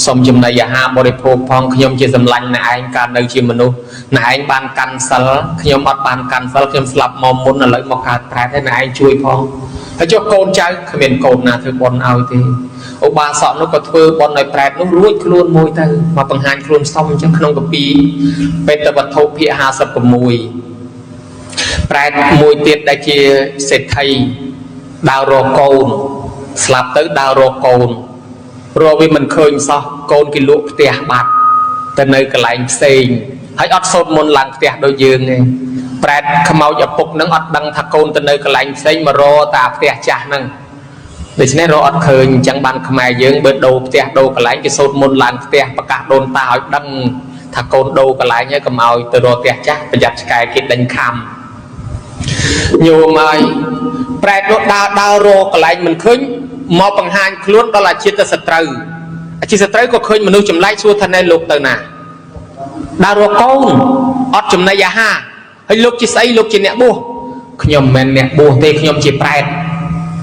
សុំចំណីអាហារបរិភោគផងខ្ញុំជាសម្លាញ់អ្នកឯងកាលនៅជាមនុស្សអ្នកឯងបានកាន់សិលខ្ញុំអត់បានកាន់សិលខ្ញុំស្លាប់មកមុនឥឡូវមកកើតប្រែតហើយអ្នកឯងជួយផងហើយចុះកូនចៅគ្មានកូនណាធ្វើបុណ្យឲ្យទេឧបាសកនោះក៏ធ្វើបុណ្យឲ្យប្រែតនោះរួចខ្លួនមួយទៅមកបង្ហាញខ្លួនសុំអញ្ចឹងក្នុងកាពីបេតវត្ថុភាគ56ប្រែតមួយទៀតដែលជាសេដ្ឋីដើររកកូនស្លាប់ទៅដើររកកូនរកវាមិនឃើញសោះកូនគេលក់ផ្ទះបាត់ទៅនៅកន្លែងផ្សេងហើយអត់សូត្រមន្តឡើងផ្ទះដូចយើងទេប្រែតខ្មោចឪពុកនឹងអត់ដឹងថាកូនទៅនៅកន្លែងផ្សេងមករកតាផ្ទះចាស់ហ្នឹងដូច្នេះរកអត់ឃើញអញ្ចឹងបានខ្មែរយើងបើដូរផ្ទះដូរកន្លែងគេសូត្រមន្តឡើងផ្ទះប្រកាសដូនតាឲ្យដឹងថាកូនដូរកន្លែងហើយកុំឲ្យទៅរកផ្ទះចាស់ប្រយ័ត្នឆ្កែគេដេញខំញោមហើយប្រែតនោះដើរដើររកកន្លែងមិនឃើញមកបង្ហាញខ្លួនដល់អាជាតិសត្រូវអាជាតិសត្រូវក៏ឃើញមនុស្សចម្លែកសួរថាណែលោកទៅណាដើររកកូនអត់ចំណីអាហារហើយលោកជាស្អីលោកជាអ្នកបួសខ្ញុំមិនមែនអ្នកបួសទេខ្ញុំជាប្រែត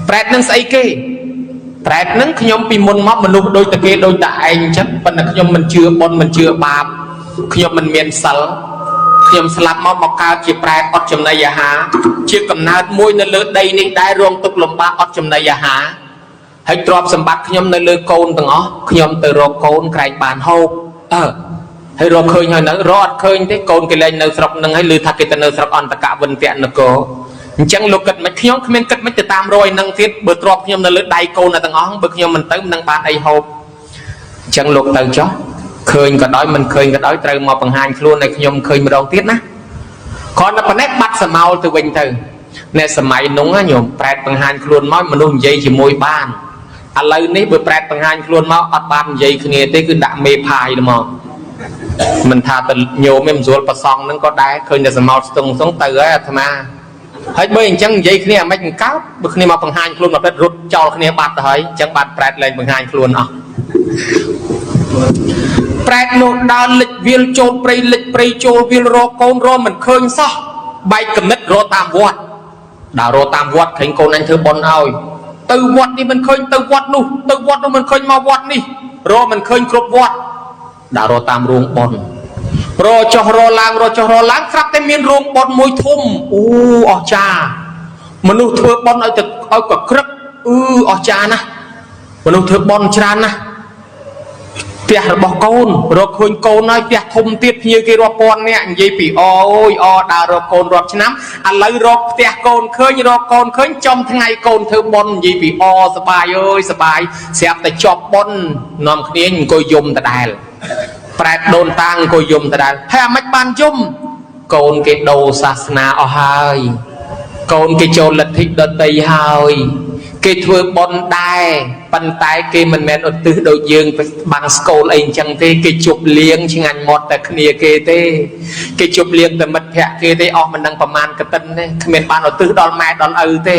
ប្រែតនឹងស្អីគេប្រែតនឹងខ្ញុំពីមុនមកមនុស្សដូចតែគេដូចតែឯងអញ្ចឹងប៉ុន្តែខ្ញុំមិនជឿបុណ្យមិនជឿបាបខ្ញុំមិនមានសិលខ្ញុំស្លាប់មកមកកើតជាប្រែតអត់ចំណីអាហារជាកំណើតមួយនៅលើដីនេះដែររងទុក្ខលំបាកអត់ចំណីអាហារហើយទ្រព្យសម្បត្តិខ្ញុំនៅលើកូនទាំងអស់ខ្ញុំទៅរកកូនក្រែងបានហូបអើហើយរកឃើញហើយនៅរកអត់ឃើញទេកូនគេលែងនៅស្រុកនឹងហើយឮថាគេទៅនៅស្រុកអន្តកវិនតនគរអញ្ចឹងលោកគិតមិនខ្ញុំគ្មានគិតមិនទៅតាមរយនឹងទៀតបើទ្រព្យខ្ញុំនៅលើដៃកូនទាំងអស់បើខ្ញុំមិនទៅមិននឹងបានអីហូបអញ្ចឹងលោកទៅចុះឃើញក៏ដោយមិនឃើញក៏ដោយត្រូវមកបង្ហាញខ្លួនឲ្យខ្ញុំឃើញម្ដងទៀតណាគ្រាន់តែប៉ុណ្ណេះបាត់សមោលទៅវិញទៅអ្នកសម័យនោះញោមប្រែតបង្ហាញខ្លួនមកមនុស្សនិយាយជាមួយបានឥឡូវនេះបើប្រែតបង្ហាញខ្លួនមកអត់បាននិយាយគ្នាទេគឺដាក់មេផាយហ្មងមិនថាទៅញោមទេមិនស្រួលប្រសងហ្នឹងក៏ដែរឃើញតែសមោលស្ទឹងស្ទឹងទៅហើយអាត្មាហើយបើអញ្ចឹងនិយាយគ្នាអាម៉េចមិនកើតបើគ្នាមកបង្ហាញខ្លួនមកប្រែតរត់ចោលគ្នាបាត់ទៅហើយអញ្ចឹងបាត់ប្រែតលែងបង្ហាញខ្លួនអស់ប្រែតនោះដើរលិចវាលចូលព្រៃលិចព្រៃចូលវាលរកកូនរកមិនឃើញសោះបែកគំនិតរកតាមវត្តដើររកតាមវត្តឃើញកូនអញធ្វើបុណ្យឲ្យទៅវត្តនេះមិនឃើញទៅវត្តនោះទៅវត្តនោះមិនឃើញមកវត្តនេះរកមិនឃើញគ្រប់វត្តដើររកតាមរោងបុណ្យរកចុះរកឡើងរកចុះរកឡើងស្រាប់តែមានរោងបុណ្យមួយធំអូអស្ចារ្យមនុស្សធ្វើបុណ្យឲ្យទៅឲ្យកក្រឹកអឺអស្ចារ្យណាស់មនុស្សធ្វើបុណ្យច្រើនណាស់ផ្ទះរបស់កូនរកឃើញកូនហើយផ្ទះធំទៀតភ្ញៀវគេរាប់ពាន់នាក់និយាយពីអូយអដើររកកូនរាប់ឆ្នាំឥឡូវរកផ្ទះកូនឃើញរកកូនឃើញចំថ្ងៃកូនធ្វើបុណ្យនិយាយពីអសបាយអើយសបាយស្រាប់តែជាប់បុណ្យនាំគ្នាអង្គុយយំដដែលប្រែតដូនតាអង្គុយយំដដែលហើយអាម៉េចបានយំកូនគេដូរសាសនាអស់ហើយកូនគេចូលលទ្ធិដតីហើយគេធ្វើបុណ្យដែរប៉ុន្តែគេមិនមែនឧទ្ទិសដូចយើងបាំងស្កូលអីអញ្ចឹងទេគេជប់លៀងឆ្ងាញ់មាត់តែគ្នាគេទេគេជប់លៀងតែមិត្តភក្តិគេទេអស់មិនដឹងប្រមាណកតិនទេគ្មានបានឧទ្ទិសដល់ម៉ែដល់ឪទេ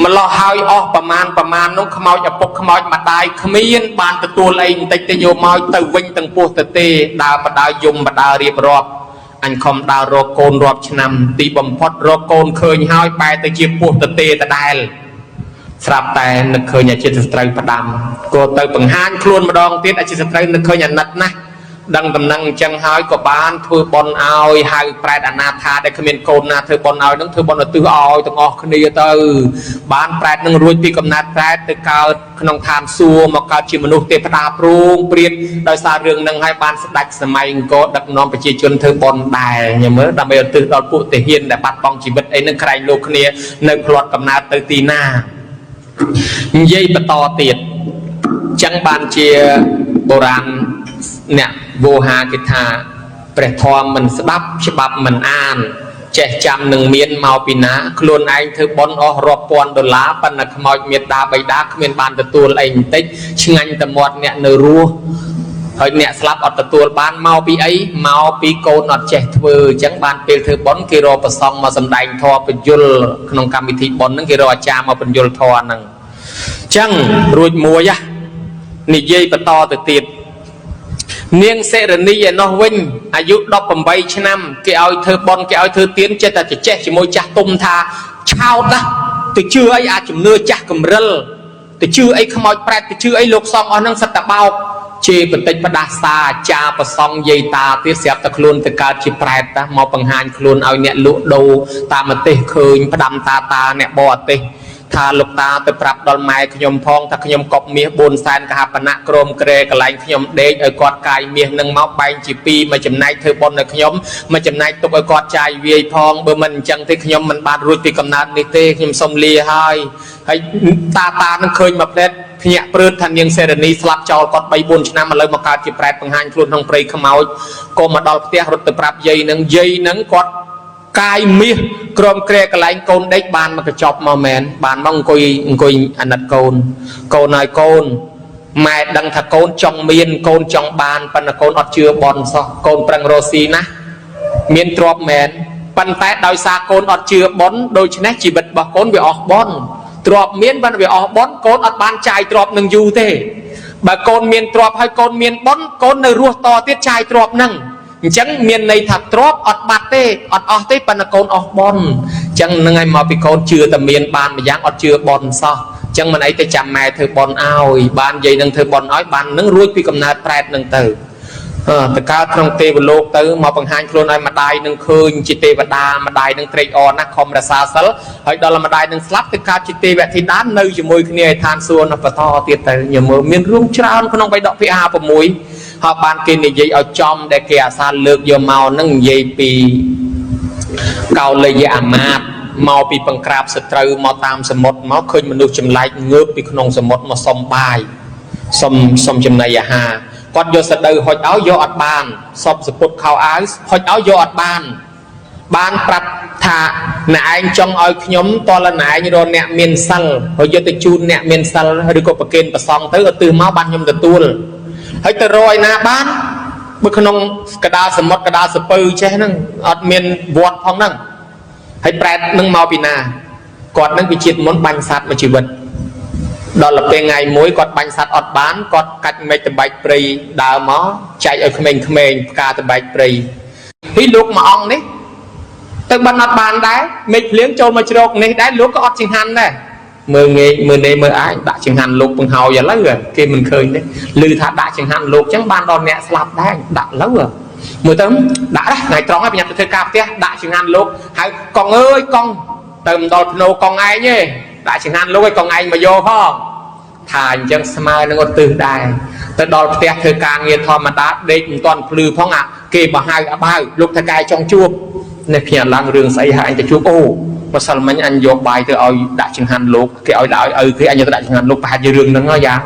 ម្លោះហើយអស់ប្រមាណប្រមាណនោះខ្មោចឪពុកខ្មោចម្ដាយគ្មានបានទទួលអីបន្តិចទេយកមកទៅវិញទាំងពោះទៅទេដើរបដើយំបដើរៀបរាប់អញខំដើររកកូនរាប់ឆ្នាំទីបំផុតរកកូនឃើញហើយបែរទៅជាពោះទៅទេដដែលស្រាប់តែនឹកឃើញអាជាតិសត្រូវផ្ដាំក៏ទៅបង្ហាញខ្លួនម្ដងទៀតអាជាតិសត្រូវនឹកឃើញអាណិតណាស់ដឹងតំណែងអញ្ចឹងហើយក៏បានធ្វើបុណ្យឲ្យហៅប្រែតអនាថាដែលគ្មានកូនណាធ្វើបុណ្យឲ្យនឹងធ្វើបុណ្យឧទ្ទិសឲ្យទាំងអស់គ្នាទៅបានប្រែតនឹងរួចពីកំណត់ប្រែតទៅកើតក្នុងឋានសួគ៌មកកើតជាមនុស្សទេវតាព្រោងព្រាតដោយសាររឿងនឹងហើយបានស្ដេចសម័យអង្គរដឹកនាំប្រជាជនធ្វើបុណ្យដែរញមើលដើម្បីឧទ្ទិសដល់ពួកទាហានដែលបាត់បង់ជីវិតអីនឹងក្រែងលោកគ្នានៅផ្្លាត់កំណើតទៅទីណានិយាយបន្តទៀតចឹងបានជាបុរាណអ្នកវោហាគេថាព្រះធម៌មិនស្ដាប់ច្បាប់មិនអានចេះចាំនឹងមានមកពីណាខ្លួនឯងធ្វើបុណ្យអស់រាប់ពាន់ដុល្លារប៉ុន្តែខ្មោចមេដាបៃតាគ្មានបានទទួលអីបន្តិចឆ្ងាញ់តែមាត់អ្នកនៅរស់ហើយអ្នកស្លាប់អត់ទទួលបានមកពីអីមកពីកូនអត់ចេះធ្វើអញ្ចឹងបានពេលធ្វើបុណ្យគេរកប្រសង់មកសម្ដែងធម៌បញ្យលក្នុងកម្មវិធីបុណ្យហ្នឹងគេរកអាចារ្យមកបញ្យលធម៌ហ្នឹងអញ្ចឹងរួចមួយនិយាយបន្តទៅទៀតនាងសិរនីឯនោះវិញអាយុ18ឆ្នាំគេឲ្យធ្វើបុណ្យគេឲ្យធ្វើទានចេះតែចេះជាមួយចាស់ទុំថាឆោតណាទៅជឿអីអាជំនឿចាស់កំរិលទៅជឿអីខ្មោចប្រែតទៅជឿអីលោកសំអស់ហ្នឹងសិតតែបោក ជេរបតិចផ្ដាសាអាចារ្យប្រសងយាយតាទៀតស្រាប់តែខ្លួនទៅកើតជាប្រែតតាមកបង្ហាញខ្លួនឲ្យអ្នកលក់ដូរតាមប្រទេសឃើញផ្ដាំតាតាអ្នកបរទេសថាលោកតាទៅប្រាប់ដល់ម៉ែខ្ញុំផងថាខ្ញុំកប់មាស4សែនកហបណៈក្រមក្រែកន្លែងខ្ញុំដេកឲ្យគាត់កាយមាសនឹងមកបែងជាពីរមួយចំណែកធ្វើបុណ្យឲ្យខ្ញុំមួយចំណែកទុកឲ្យគាត់ចាយវាយផងបើមិនអញ្ចឹងទេខ្ញុំមិនបានរួចពីកំណើតនេះទេខ្ញុំសុំលាហើយហើយតាតានឹងឃើញមួយផ្លែតភ្ញាក់ព្រឺតថានាងសេរនីស្លាប់ចោលគាត់3 4ឆ្នាំឥឡូវមកកើតជាប្រែតបង្ហាញខ្លួនក្នុងព្រៃខ្មោចក៏មកដល់ផ្ទះរត់ទៅប្រាប់យាយនឹងយាយនឹងគាត់កាយមាសក្រមក្រែកន្លែងកូនដេកបានមកកញ្ចប់មកមែនបានមកអង្គុយអង្គុយអាណិតកូនកូនហើយកូនម៉ែដឹងថាកូនចង់មានកូនចង់បានប៉ុន្តែកូនអត់ជឿបនសោះកូនប្រឹងរស់ស៊ីណាស់មានទ្រព្យមែនប៉ុន្តែដោយសារកូនអត់ជឿបនដូច្នេះជីវិតរបស់កូនវាអស់បនទ្រព្យមានប៉ុន្តែវាអស់បនកូនអត់បានចាយទ្រព្យនឹងយូរទេបើកូនមានទ្រព្យហើយកូនមានបនកូននៅរស់តទៀតចាយទ្រព្យនឹងអញ្ចឹងមានន័យថាទ្រព្យអត់បាត់ទេអត់អស់ទេប៉ុន្តែកូនអស់បនអញ្ចឹងនឹងឲ្យមកពីកូនជឿតែមានបានម្យ៉ាងអត់ជឿបនសោះអញ្ចឹងមិនអីទៅចាំម៉ែធ្វើបនឲ្យបានយាយនឹងធ្វើបនឲ្យបាននឹងរួចពីកំណើតប្រែតនឹងទៅទៅកើតក្នុងទេវលោកទៅមកបង្ហាញខ្លួនឲ្យម្ដាយនឹងឃើញជាទេវតាម្ដាយនឹងត្រេកអរណាស់ខំរសាសិលហើយដល់ម្ដាយនឹងស្លាប់ទៅកើតជាទេវធីតានៅជាមួយគ្នាឲ្យឋានសួគ៌នៅបន្តទៀតទៅញមើលមានរឿងច្រើនក្នុងបៃដក PA6 ហើយបានគេនិយាយឲ្យចំដែលគេអាសាលើកយកមកនឹងនិយាយពីកោលយៈអាមាត្យមកពីបង្ក្រាបសត្រូវមកតាមសមុទ្រមកឃើញមនុស្សចម្លែកងើបពីក្នុងសមុទ្រមកសុំបាយសុំចំណីអាហារគាត់យកសដៅហុចឲ្យយកអត់បានសពសពុតខោអាវហុចឲ្យយកអត់បានបានប្រាប់ថាអ្នកឯងចង់ឲ្យខ្ញុំតលណែឯងរកអ្នកមានសិលហើយយកទៅជូនអ្នកមានសិលឬក៏ប្រគេនប្រសង់ទៅឧទ្ទិសមកបានខ្ញុំទទួលហើយទៅរកឯណាបានបើក្នុងកដាលសមុទ្រកដាលសពៅចេះហ្នឹងអត់មានវត្តផងហ្នឹងហើយប្រែតនឹងមកពីណាគាត់នឹងពីជាតិមុនបាញ់សត្វមួយជីវិតដល់ពេលថ្ងៃមួយគាត់បាញ់សត្វអត់បានគាត់កាច់មេឃតបែកព្រៃដើរមកចែកឲ្យក្មេងៗផ្កាតបែកព្រៃពីលោកមួយអង្គនេះទៅបានអត់បានដែរមេឃភ្លៀងចូលមកជ្រកនេះដែរលោកក៏អត់ចង្ហាន់ដែរមើលងាយមើលនេះមើលអាចដាក់ចង្ហាន់លោកបង្ហើយឥឡូវគេមិនឃើញទេឮថាដាក់ចង្ហាន់លោកចឹងបានដល់អ្នកស្លាប់ដែរដាក់ឥឡូវមើលទៅដាក់ដែរថ្ងៃត្រង់ហើយប្រញាប់ទៅធ្វើការផ្ទះដាក់ចង្ហាន់លោកហើយកងអើយកងទៅមិនដល់ភ្នោកងឯងទេដាក់ចង្ហាន់លោកឲ្យកងឯងមកយកផងថាអញ្ចឹងស្មើនឹងឧទ្ទិសដែរទៅដល់ផ្ទះធ្វើការងារធម្មតាដេកមិនទាន់ភ្លឺផងអាគេបើហៅអាបាវលោកថកែចង់ជួបនេះភ្ញាក់ឡើងរឿងស្អីហើយអញទៅជួបអូបើសិនមិញអញយកបាយទៅឲ្យដាក់ចង្ហាន់លោកគេឲ្យដាក់ឲ្យឪគេអញយកទៅដាក់ចង្ហាន់លោកប្រហែលជារឿងហ្នឹងយ៉ាង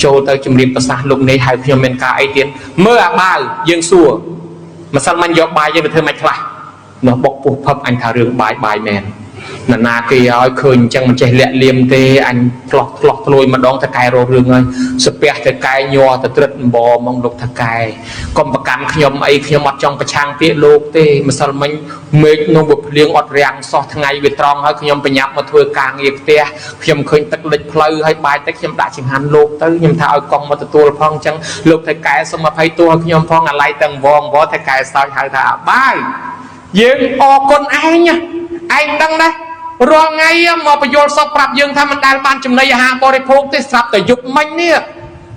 ចូលទៅជំរាបប្រសាសន៍លោកនេះហៅខ្ញុំមានការអីទៀតមើលអាបាវយើងសួរម្សិលមិញយកបាយយើងទៅធ្វើមិនខ្លះនោះបុកពុះផឹកអញថារឿងបាយបាយមែនណានាគេឲ្យឃើញអញ្ចឹងមិនចេះលាក់លៀមទេអញផ្លោះផ្លោះធ្លួយម្ដងថកែរករឿងហើយសាពះថកែញ័រទៅត្រិតអំបហ្មងលោកថកែកុំប្រកាន់ខ្ញុំអីខ្ញុំអត់ចង់ប្រឆាំងពាក្យលោកទេម្សិលមិញមេឃនោះវាភ្លៀងអត់រាំងសោះថ្ងៃវាត្រង់ហើយខ្ញុំប្រញាប់មកធ្វើការងារផ្ទះខ្ញុំឃើញទឹកលិចផ្លូវហើយបាយទឹកខ្ញុំដាក់ចង្ហាន់លោកទៅខ្ញុំថាឲ្យកង់មកទទួលផងអញ្ចឹងលោកថកែសុំអភ័យទោសឲ្យខ្ញុំផងអាឡ័យទាំងវងវថកែសើចហៅថាអាបាយយើងអរគុណឯងឯងដឹងណារាល់ថ្ងៃមកបញ្យល់សពប្រាប់យើងថាមិនដែលបានចំណីអាហារបរិភោគទេស្រាប់តែយប់មិញនេះ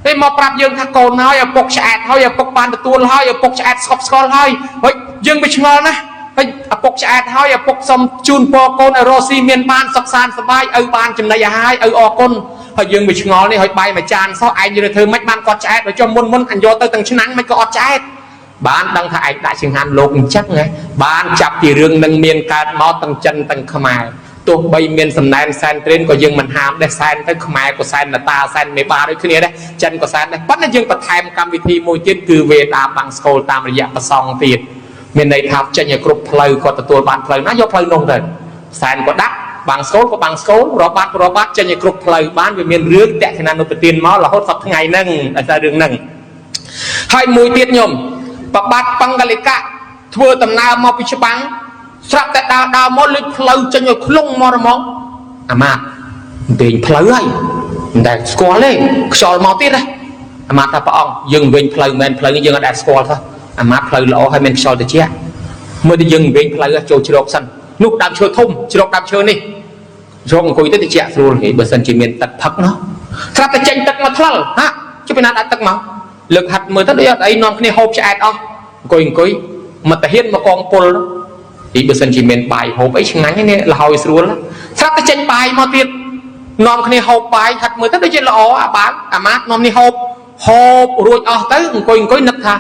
ទេមកប្រាប់យើងថាកូនហើយឪពុកឆ្អែតហើយឪពុកបានទទួលហើយឪពុកឆ្អែតស្កប់ស្កល់ហើយហើយយើងមិនឆ្ងល់ណាហើយឪពុកឆ្អែតហើយឪពុកសុំជូនពរកូនឲ្យរស់ស៊ីមានបានសុខសាន្តសប្បាយឪបានចំណីអាហារឪអរគុណហើយយើងមិនឆ្ងល់នេះហើយបាយមួយចានសោះឯងយល់ធ្វើម៉េចបានគាត់ឆ្អែតបើចុះមុនមុនអញយកទៅទាំងឆ្នាំងមិនក៏អត់ឆ្អែតបានដឹងថាឯងដាក់ចង្ហាន់លោកអញ្ចឹងណាបានចាប់ពីរឿងនឹងមានកើតមកទាំងចិនទាំងខ្មែរទោះបីមានសំណែនសែនត្រេនក៏យើងមិនហាមដែរសែនទៅខ្មែរក៏សែនតាសែនមេបាដូចគ្នាដែរចិនក៏សែនដែរប៉ុន្តែយើងបន្ថែមកម្មវិធីមួយទៀតគឺវេដាបាំងស្កូលតាមរយៈប្រសងទៀតមានន័យថាចេញឲ្យគ្រប់ផ្លូវគាត់ទទួលបានផ្លូវណាយកផ្លូវនោះទៅសែនក៏ដាក់បាំងស្កូលក៏បាំងស្កូលរបាត់របាត់ចេញឲ្យគ្រប់ផ្លូវបានវាមានរឿងតក្កណានុປទានមករហូតសប្តាហ៍ថ្ងៃហ្នឹងដោយសាររឿងហ្នឹងហើយមួយទៀតញោមប្របាទបង្កលិកៈធ្វើដំណើរមកពីច្បាំងស្រាប់តែដើរដើរមកលេចផ្លូវចេញឲ្យខ្លងមកហ្មងអាម៉ាវិញផ្លូវហើយមិនដែលស្គាល់ទេខ្យល់មកទៀតណាអាម៉ាថាព្រះអង្គយើងវិញផ្លូវមិនផ្លូវនេះយើងអត់ដែលស្គាល់សោះអាម៉ាផ្លូវល្អហើយមិនខ្យល់តិចមើលទៅយើងវិញផ្លូវចូលជ្រកសិននោះដើមឈើធំជ្រកដើមឈើនេះជ្រកអង្គុយទៅតិចស្រួលហីបើសិនជាមានទឹកផឹកណោះស្រាប់តែចេញទឹកមកថ្លល់ហាជិះពីណាដាក់ទឹកមក លើកហាត់មើលទៅដូចអត់អីនាំគ្នាហូបឆ្អែតអស់អង្គុយអង្គុយមកតាហ៊ានមកកងពលពីបើសិនជាមានបាយហូបអីឆ្ងាញ់នេះលហើយស្រួលស្រាប់តែចេញបាយមកទៀតនាំគ្នាហូបបាយហាត់មើលទៅដូចជាល្អអាបានអាម៉ាតនាំនេះហូបហូបរួចអស់ទៅអង្គុយអង្គុយនឹកថា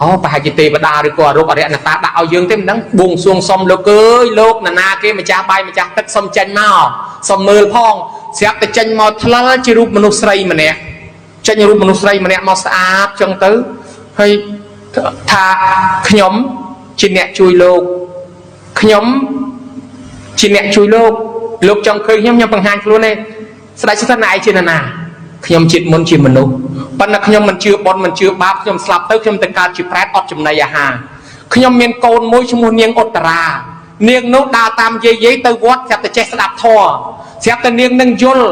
អូប្រហែលជាទេវតាឬក៏អរុបអរិយនតាដាក់ឲ្យយើងទេមិនដឹងបួងសួងសុំលោកអើយលោកណានាគេម្ចាស់បាយម្ចាស់ទឹកសុំចេញមកសុំមើលផងស្រាប់តែចេញមកថ្លល់ជារូបមនុស្សស្រីម្នាក់ចេញរូបមនុស្សស្រីម្នាក់មកស្អាតចឹងទៅហើយថាខ្ញុំជាអ្នកជួយលោកខ្ញុំជាអ្នកជួយលោកលោកចង់ឃើញខ្ញុំខ្ញុំបង្ហាញខ្លួនទេស្ដេចស្ថានឯងជាណានាខ្ញុំជាតិមុនជាមនុស្សប៉ុន្តែខ្ញុំមិនជឿបុណ្យមិនជឿបាបខ្ញុំស្លាប់ទៅខ្ញុំទៅកើតជាប្រែតអត់ចំណីអាហារខ្ញុំមានកូនមួយឈ្មោះនាងឧត្តរានាងនោះដើរតាមយាយយាយទៅវត្តស្រាប់តែចេះស្ដាប់ធម៌ស្រាប់តែនាងនឹងយល់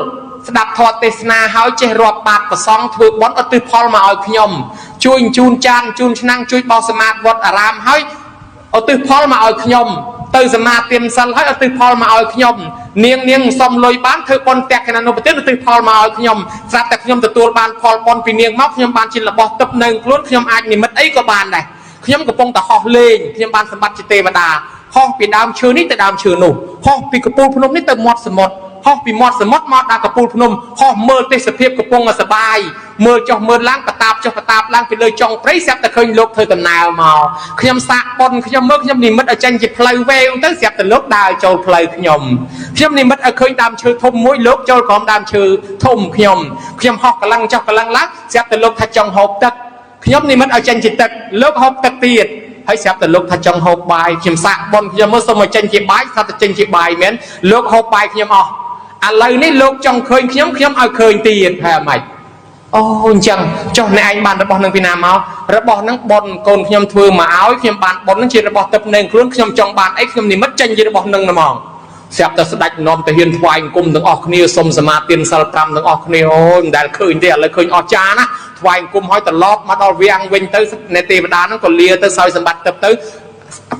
ស្ដាប់ធម៌ទេសនាហើយចេះរាប់បាតប្រសង់ធ្វើបុណ្យឧទ្ទិសផលមកឲ្យខ្ញុំជួយជូនចានជូនឆ្នាំងជួយបោសសមាធវត្តអារាមហើយឧទ្ទិសផលមកឲ្យខ្ញុំទៅសមាទានសិលហើយឧទ្ទិសផលមកឲ្យខ្ញុំនាងនាងសុំលុយបានធ្វើបុណ្យតក្កណានុប្រទានឧទ្ទិសផលមកឲ្យខ្ញុំស្រាប់តែខ្ញុំទទួលបានផលបុណ្យពីនាងមកខ្ញុំបានជារបស់ទឹកនៅខ្លួនខ្ញុំអាចនិមិត្តអីក៏បានដែរខ្ញុំកំពុងតែហោះលេងខ្ញុំបានសម្បត្តិជាទេវតាហោះពីដើមឈើនេះទៅដើមឈើនោះហោះពីកំពូលភ្នំនេះទៅមាត់សមុទ្រហោះពីមាត់សមុទ្រមកដល់កំពូលភ្នំហោះមើលទេសភាពកំពុងតែសបាយមើលចុះមើលឡើងកតាបចុះកតាបឡើងពីលើចុងព្រៃស្រាប់តែឃើញលោកធ្វើដំណើរមកខ្ញុំសាកប៉ុនខ្ញុំមើលខ្ញុំនិមិត្តឲ្យចេញជាផ្លូវវែងទៅស្រាប់តែលោកដើរចូលផ្លូវខ្ញុំខ្ញុំនិមិត្តឲ្យឃើញដើមឈើធំមួយលោកចូលក្រោមដើមឈើធំខ្ញុំខ្ញុំហោះកលឹងចុះកលឹងឡើងស្រាប់តែលោកថាចង់ហូបទឹកខ្ញុំនិមិត្តឲ្យចេញជាទឹកលោកហូបទឹកទៀតហើយស្រាប់តែលោកថាចង់ហូបបាយខ្ញុំសាកប៉ុនខ្ញុំមើលសុំឲ្យចេញជាបាយស្រាប់តែចេញជាបាយមែនលោកហូបបាយខ្ញុំអស់ឥឡូវនេះលោកចង់ឃើញខ្ញុំខ្ញុំឲ្យឃើញទៀតហើយអាម៉េចអូអញ្ចឹងចុះអ្នកឯងបានរបស់នឹងពីណាមករបស់នឹងប៉ុនកូនខ្ញុំធ្វើមកឲ្យខ្ញុំបានប៉ុននឹងជារបស់ទឹកនៅខ្លួនខ្ញុំចង់បានអីខ្ញុំនិមិត្តចេញជារបស់នឹងហ្មងស្រាប់តែស្ដេចនាំទៅហ៊ានថ្វាយអង្គមទាំងអស់គ្នាសុំសមាទានសិល5ទាំងអស់គ្នាអូយមិនដែលឃើញទេឥឡូវឃើញអស់ចាណាថ្វាយអង្គមឲ្យត្រឡប់មកដល់វាំងវិញទៅអ្នកទេវតាហ្នឹងក៏លាទៅសោយសម្បត្តិទឹកទៅ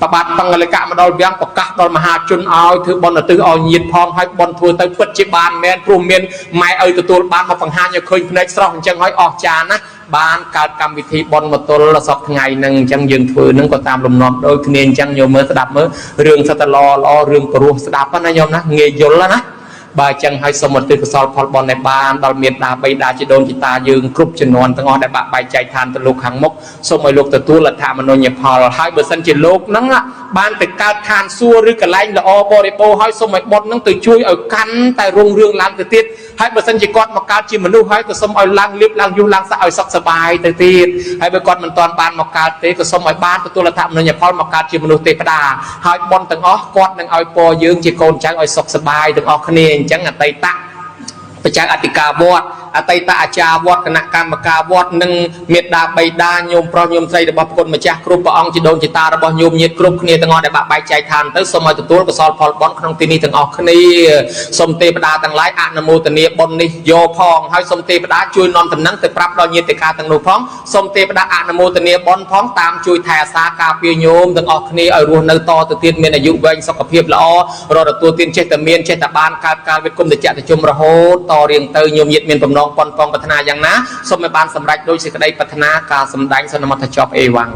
ប្របាទបង្កលកៈមកដល់វាំងប្រកាសដល់មហាជនឲ្យធ្វើបុណ្យឧទ្ទិសឲ្យញាតិផងឲ្យបុណ្យធ្វើទៅពិតជាបានមែនព្រោះមានម៉ែឪទទួលបានមកបង្ហាញឲ្យឃើញភ្នែកស្រស់អញ្ចឹងឲ្យអស់ចាណាបានកើតកម្មវិធីបុណ្យមកទល់សពថ្ងៃហ្នឹងអញ្ចឹងយើងធ្វើហ្នឹងក៏តាមលំនាំដូចគ្នាអញ្ចឹងញោមមើលស្ដាប់មើលរឿងសត្វតែល្អល្អរឿងព្រោះស្ដាប់ណាញោមណាងាយយល់ណាបើអញ្ចឹងឲ្យសូមឧទ្ទិសកុសលផលបុណ្យឲ្យបានដល់មេត្តាបិតាជីដូនជីតាយើងគ្រប់ជំនាន់ទាំងអស់ដែលបាក់បែកចែកឋានទៅលោកខាងមុខសូមឲ្យលោកទទួលលទ្ធមនុញ្ញផលហើយបើសិនជាលោកហ្នឹងបានទៅកើតឋានសួគ៌ឬកន្លែងល្អបរិបូរណ៍ហើយសូមឲ្យបុណ្យហ្នឹងទៅជួយឲ្យកាន់តែរុងរឿងឡើងទៅទៀតហើយបើសិនជាគាត់មកកើតជាមនុស្សហើយក៏សូមឲ្យឡើងលៀបឡើងយុះឡើងស័កឲ្យសុខសប្បាយទៅទៀតហើយបើគាត់មិនទាន់បានមកកើតទេក៏សូមឲ្យបានទទួលលទ្ធមនុញ្ញផលមកកើតជាមនុស្សទេវតាហើយបុណ្យទាំងអស់គាត់នឹងឲ្យពរយើងជាកូនចៅឲ្យសុខសប្បាយទាំងអស់គ្នាអញ្ចឹងអតីតបច្ច័យអធិការវត្តអតីតអាចារ្យវត្តគណៈកម្មការវត្តនិងមេត្តាបិតាញោមប្រុសញោមស្រីរបស់ព្រះគុណម្ចាស់គ្រប់ព្រះអង្គជីដូនជីតារបស់ញោមញាតិគ្រប់គ្នាទាំងអស់ដែលបាក់បែកចែកឋានទៅសូមឲ្យទទួលកុសលផលបុណ្យក្នុងទីនេះទាំងអស់គ្នាសូមទេវតាទាំងឡាយអនុមោទនាបុណ្យនេះយកផងហើយសូមទេវតាជួយនាំដំណឹងទៅប្រាប់ដល់ញាតិកាទាំងនោះផងសូមទេវតាអនុមោទនាបុណ្យផងតាមជួយថែអាសាការពារញោមទាំងអស់គ្នាឲ្យរស់នៅតទៅទៀតមានអាយុវែងសុខភាពល្អរត់ទទួលទានចេះតែមានចេះតែបានកើតកាលវិគុំតិចតិជុំរហូតតរៀងទៅញោមញាតិមានបំណងប៉ុនប៉ងប្រាថ្នាយ៉ាងណាសូមឲ្យបានសម្រេចដោយសេចក្តីប្រាថ្នាការសម្ដែងសន្មតចប់អេវ៉ាំង